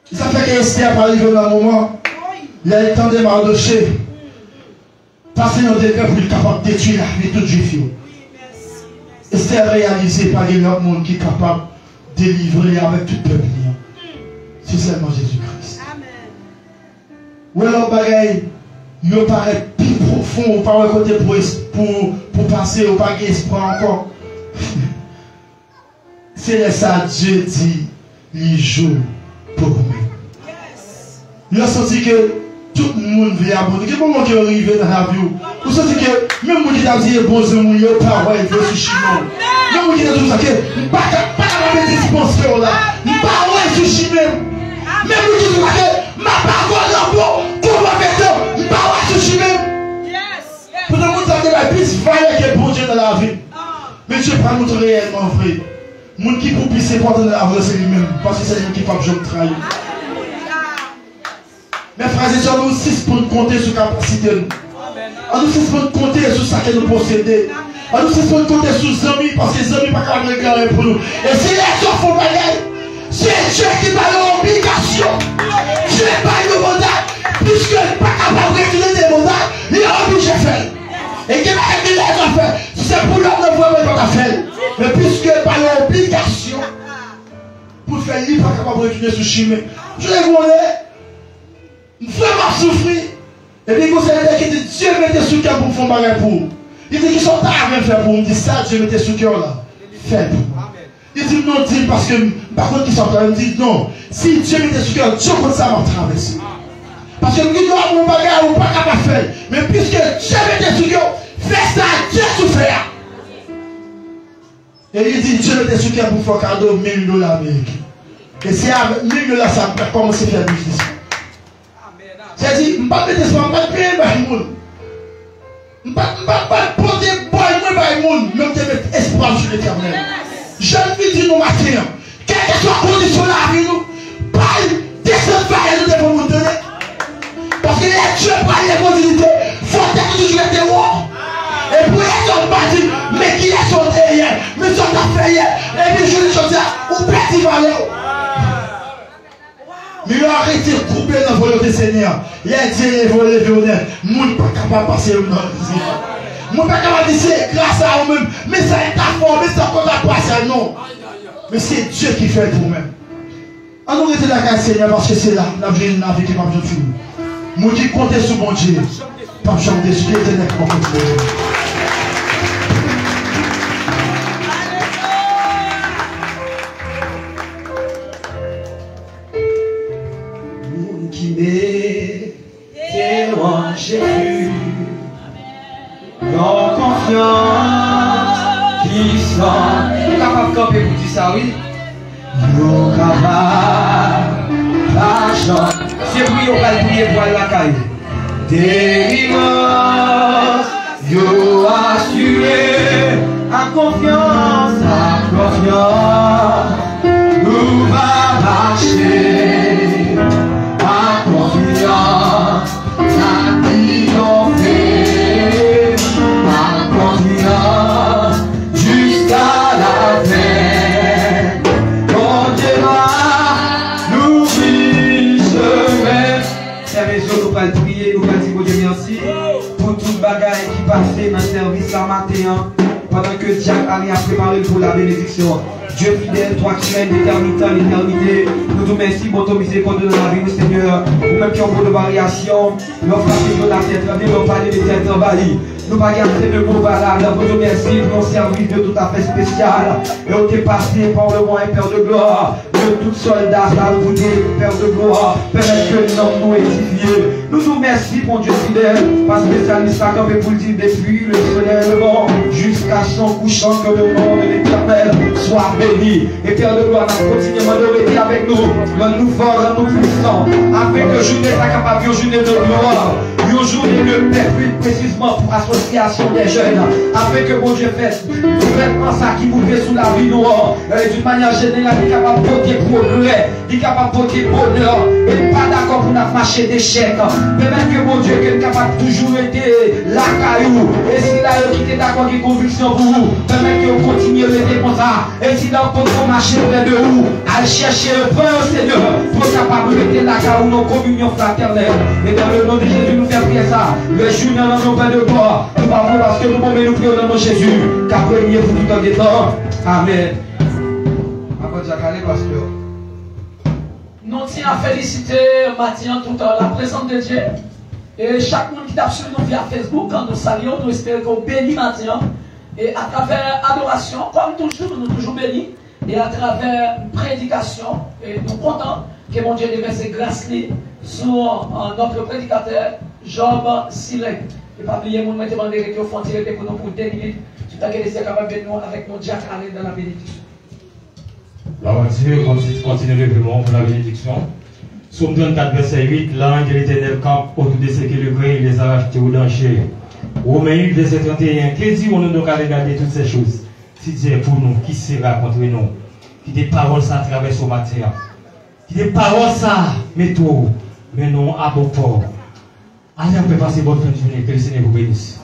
Sa fè ke Estè pa rive nan moman, lè l tande Mardochè pase yon dekrè pou l kapab detwi lavi tout Jwif yo. Estè reyalize pa gen lòt moun ki kapab delivre avèk tout pèp li an. Se sèlman Jezi Kris. Ou wè lòt bagay, yo parèt pi pwofon, ou pa wè kote pou es-, pou, pou pase, ou pa gen espwa ankò. Se lè sa Dye di li jou pou goumen. Lè w santi ke tout moun vle abandone, gen moman ke yo rive nan lavi w, ou santi ke menm moun Ki ta di e bon zanmi w ye, ou pa wè l vre sou chimen w. Menm moun ki te di w sa ke m pa ka, pa ka pa mete ti panse w la. M pa wè l sou chimen m. Menm moun ki di w sa ke m ap avè w nan bon konpòteman, m pa wè l sou chimen m. Poutan moun sa te bay plis valè ke Bondye nan lavi m. Men Dye pa nou reyèlman vre. Moun ki pou plis enpòtan nan lavi w se li menm, paske se li menm ki p ap janm trayi w. Mes frères et sœurs, annou sispann konte sou kapasite nou. Annou sispann konte sou sa ke nou posede. Annou sispann konte sou zanmi, paske zanmi pa ka regle anyen pou nou. E si lèzòm fè yon bagay, se Dye ki ba yo obligasyon. Dye ba yo manda, piske l pa kapab retounen de manda, li oblije fè l. E gen bagay ke lèzòm fè, si se pou lòm nan vrèman li pa ka fè l. Men piske l ba yo obligasyon, pou l fè l, li pa kapab retounen sou chimen. Jodi a, m vrèman ap soufri. Epi gon sèvitè ki di, Dye mete sou kè m pou m fè yon bagay pou ou. Li di, kisa w ta renmen m fè pou ou? M di, sa Dye mete sou kè w la, fè l pou mwen. Li di m, non, di l, paske m pa konn kisa w ta renmen. M di, non, si Dye mete sou kè w, Dye konn sa m ap travèse. Paske m gen dwa ba w yon bagay ou pa kapab fè l. Men piske Dye mete sou kè w, fè sa Dye di w fè a. E li di, Dye mete sou kè m pou m fè w kado mil dola ameriken. E se avèk mil dola sa m pral kòmanse fè biznis mwen. Sèdi, m pa t mete espwa, m pa t peye bay moun. M pa t, m pa t, m pa t pote bòy mwen bay moun, men m te met espwa m sou Letènèl. Jan m vin di nou maten an, kèlkeswa kondisyon lavi nou, pa desann valè nou devan moun, tande. Paske lè Dye pral leve w, di li te, fò tèt ou toujou rete wo. E pou lèzòm pa di, men kilès ou te ye yè, men sa w t ap fè yè. Epi jounen jodi a, ou pèdi valè w. Men yo arete koube nan volonte Senyè a. Lè Dye leve w, leve w nèt. Moun pa kapab pase yo nan vizi. Moun pa kapab di se gras a ou menm. Men sa e ta fè w, men sa w konn ap pase a, non. Men se Dye ki fè l pou ou menm. Annou rete lakay Senyè, paske se la n ap jwenn lavi ki p ap janm fini. Moun ki konte sou Bondye p ap janm desi. Ke Letènèl kontinye. Moun ki mete w an Jezi, yon konfyans ki san. Ou kapab kanpe pou di sa, wi. Yo kapab pa janm. Se priye w pral priye pou al lakay. Delivrans, yo asire. Ak konfyans, ak konfyans, nou va mache. Ak konfyans, n a triyonfe. Ak konfyans, jiska lafen. Bondye va louvri chemen. Fèmen zye w, nou pral priye, nou pral di Bondye mèsi pou tout bagay ki pase nan sèvis la maten an, pandan ke dyak Ani ap prepare l pou la benediksyon. Dye fidèl, twa ki règne de tèmitan an letènite, nou di w mèsi pou bon mizerikòd ou nan lavi nou, Senyè. Ou menm ki yon bon varyasyon, lè w frape dlo, latè tranble, lè w pale, latè anvayi. Nou pa gen ase de mo valab pou di w mèsi pou yon sèvis de tout afè espesyal. E w te pase pa w le mwayen Pè de glwa. Ke tout sòlda sa yo pou te Pè de glwa, pèmèt ke nanm nou edifye. Nou di w mèsi, Bondye fidèl, paske salmis la kanpe pou l di, depi le solèy levan jiska son kouchan, ke le non de Letènèl swa beni. E Pè de glwa, n ap kontinye mande w rete avèk nou, rann nou fò, rann nou pwisan, afenke jounen sa kapab yon jounen de glwa, yon jounen de pè, pli presizman pou asosyasyon dè jèn, afenke Bondye fè gouvènman sa ki moute sou lavi nou an, d'une manière générale, li kapab pote pwogrè, li kapab pote bonè, e n pa dakò pou n ap mache dechèk. Pèmèt ke Bondye, ke n kapab toujou rete lakay ou. E sila yo ki te dakò gen konviksyon pou ou, pèmèt ke yo kontinye rete konsa. E sila yo potko mache prè de ou, al chèche yo, pran yo, Senyè, pou yo kapab rete lakay ou nan kominyon fratènèl. E dans le nom de Jésus, nou fè priyè sa. Lè jounen an nan non Pè de glwa, nou pa vle paske nou bon, men nou priye nan non Jezi, k ap renye pou tout an de tan. Amèn. Aplodi a kale, pastè. Nou tyen a felisite maten an tout, euh, la présence de Dieu. E chak moun ki t ap swiv nou via Facebook, nou salye w, nou espere ke w beni maten an. E atravè adorasyon, kòm toujou, nou toujou beni. E atravè predikasyon, e nou kontan ke Bondye devèse gras li sou, euh, notre prédicateur, Job Silen. E pa bliye, moun, mwen te mande rete, yo fè yon ti rete pou nou pou de minit. Toutan ke Lesenyè kapab beni nou avèk yon Jack Allen dans la bénédiction. Gloire à Dieu, konti- kontinye leve men w pou la benediksyon. Psaume trente-quatre, verset huit, l'ange de l'Éternel campe autour de ceux qui le craignent, il les arrache au danger. Romains huit, verset trente et un, que dirons-nous donc à l'égard de toutes ces choses? Si Dieu est pour nous, qui sera contre nous? Kite pawòl sa a travèse w maten an. Kite pawòl sa a mete w, mennen w a bon pò. Allez en paix, passez bonne fin de journée, que le Seigneur vous bénisse.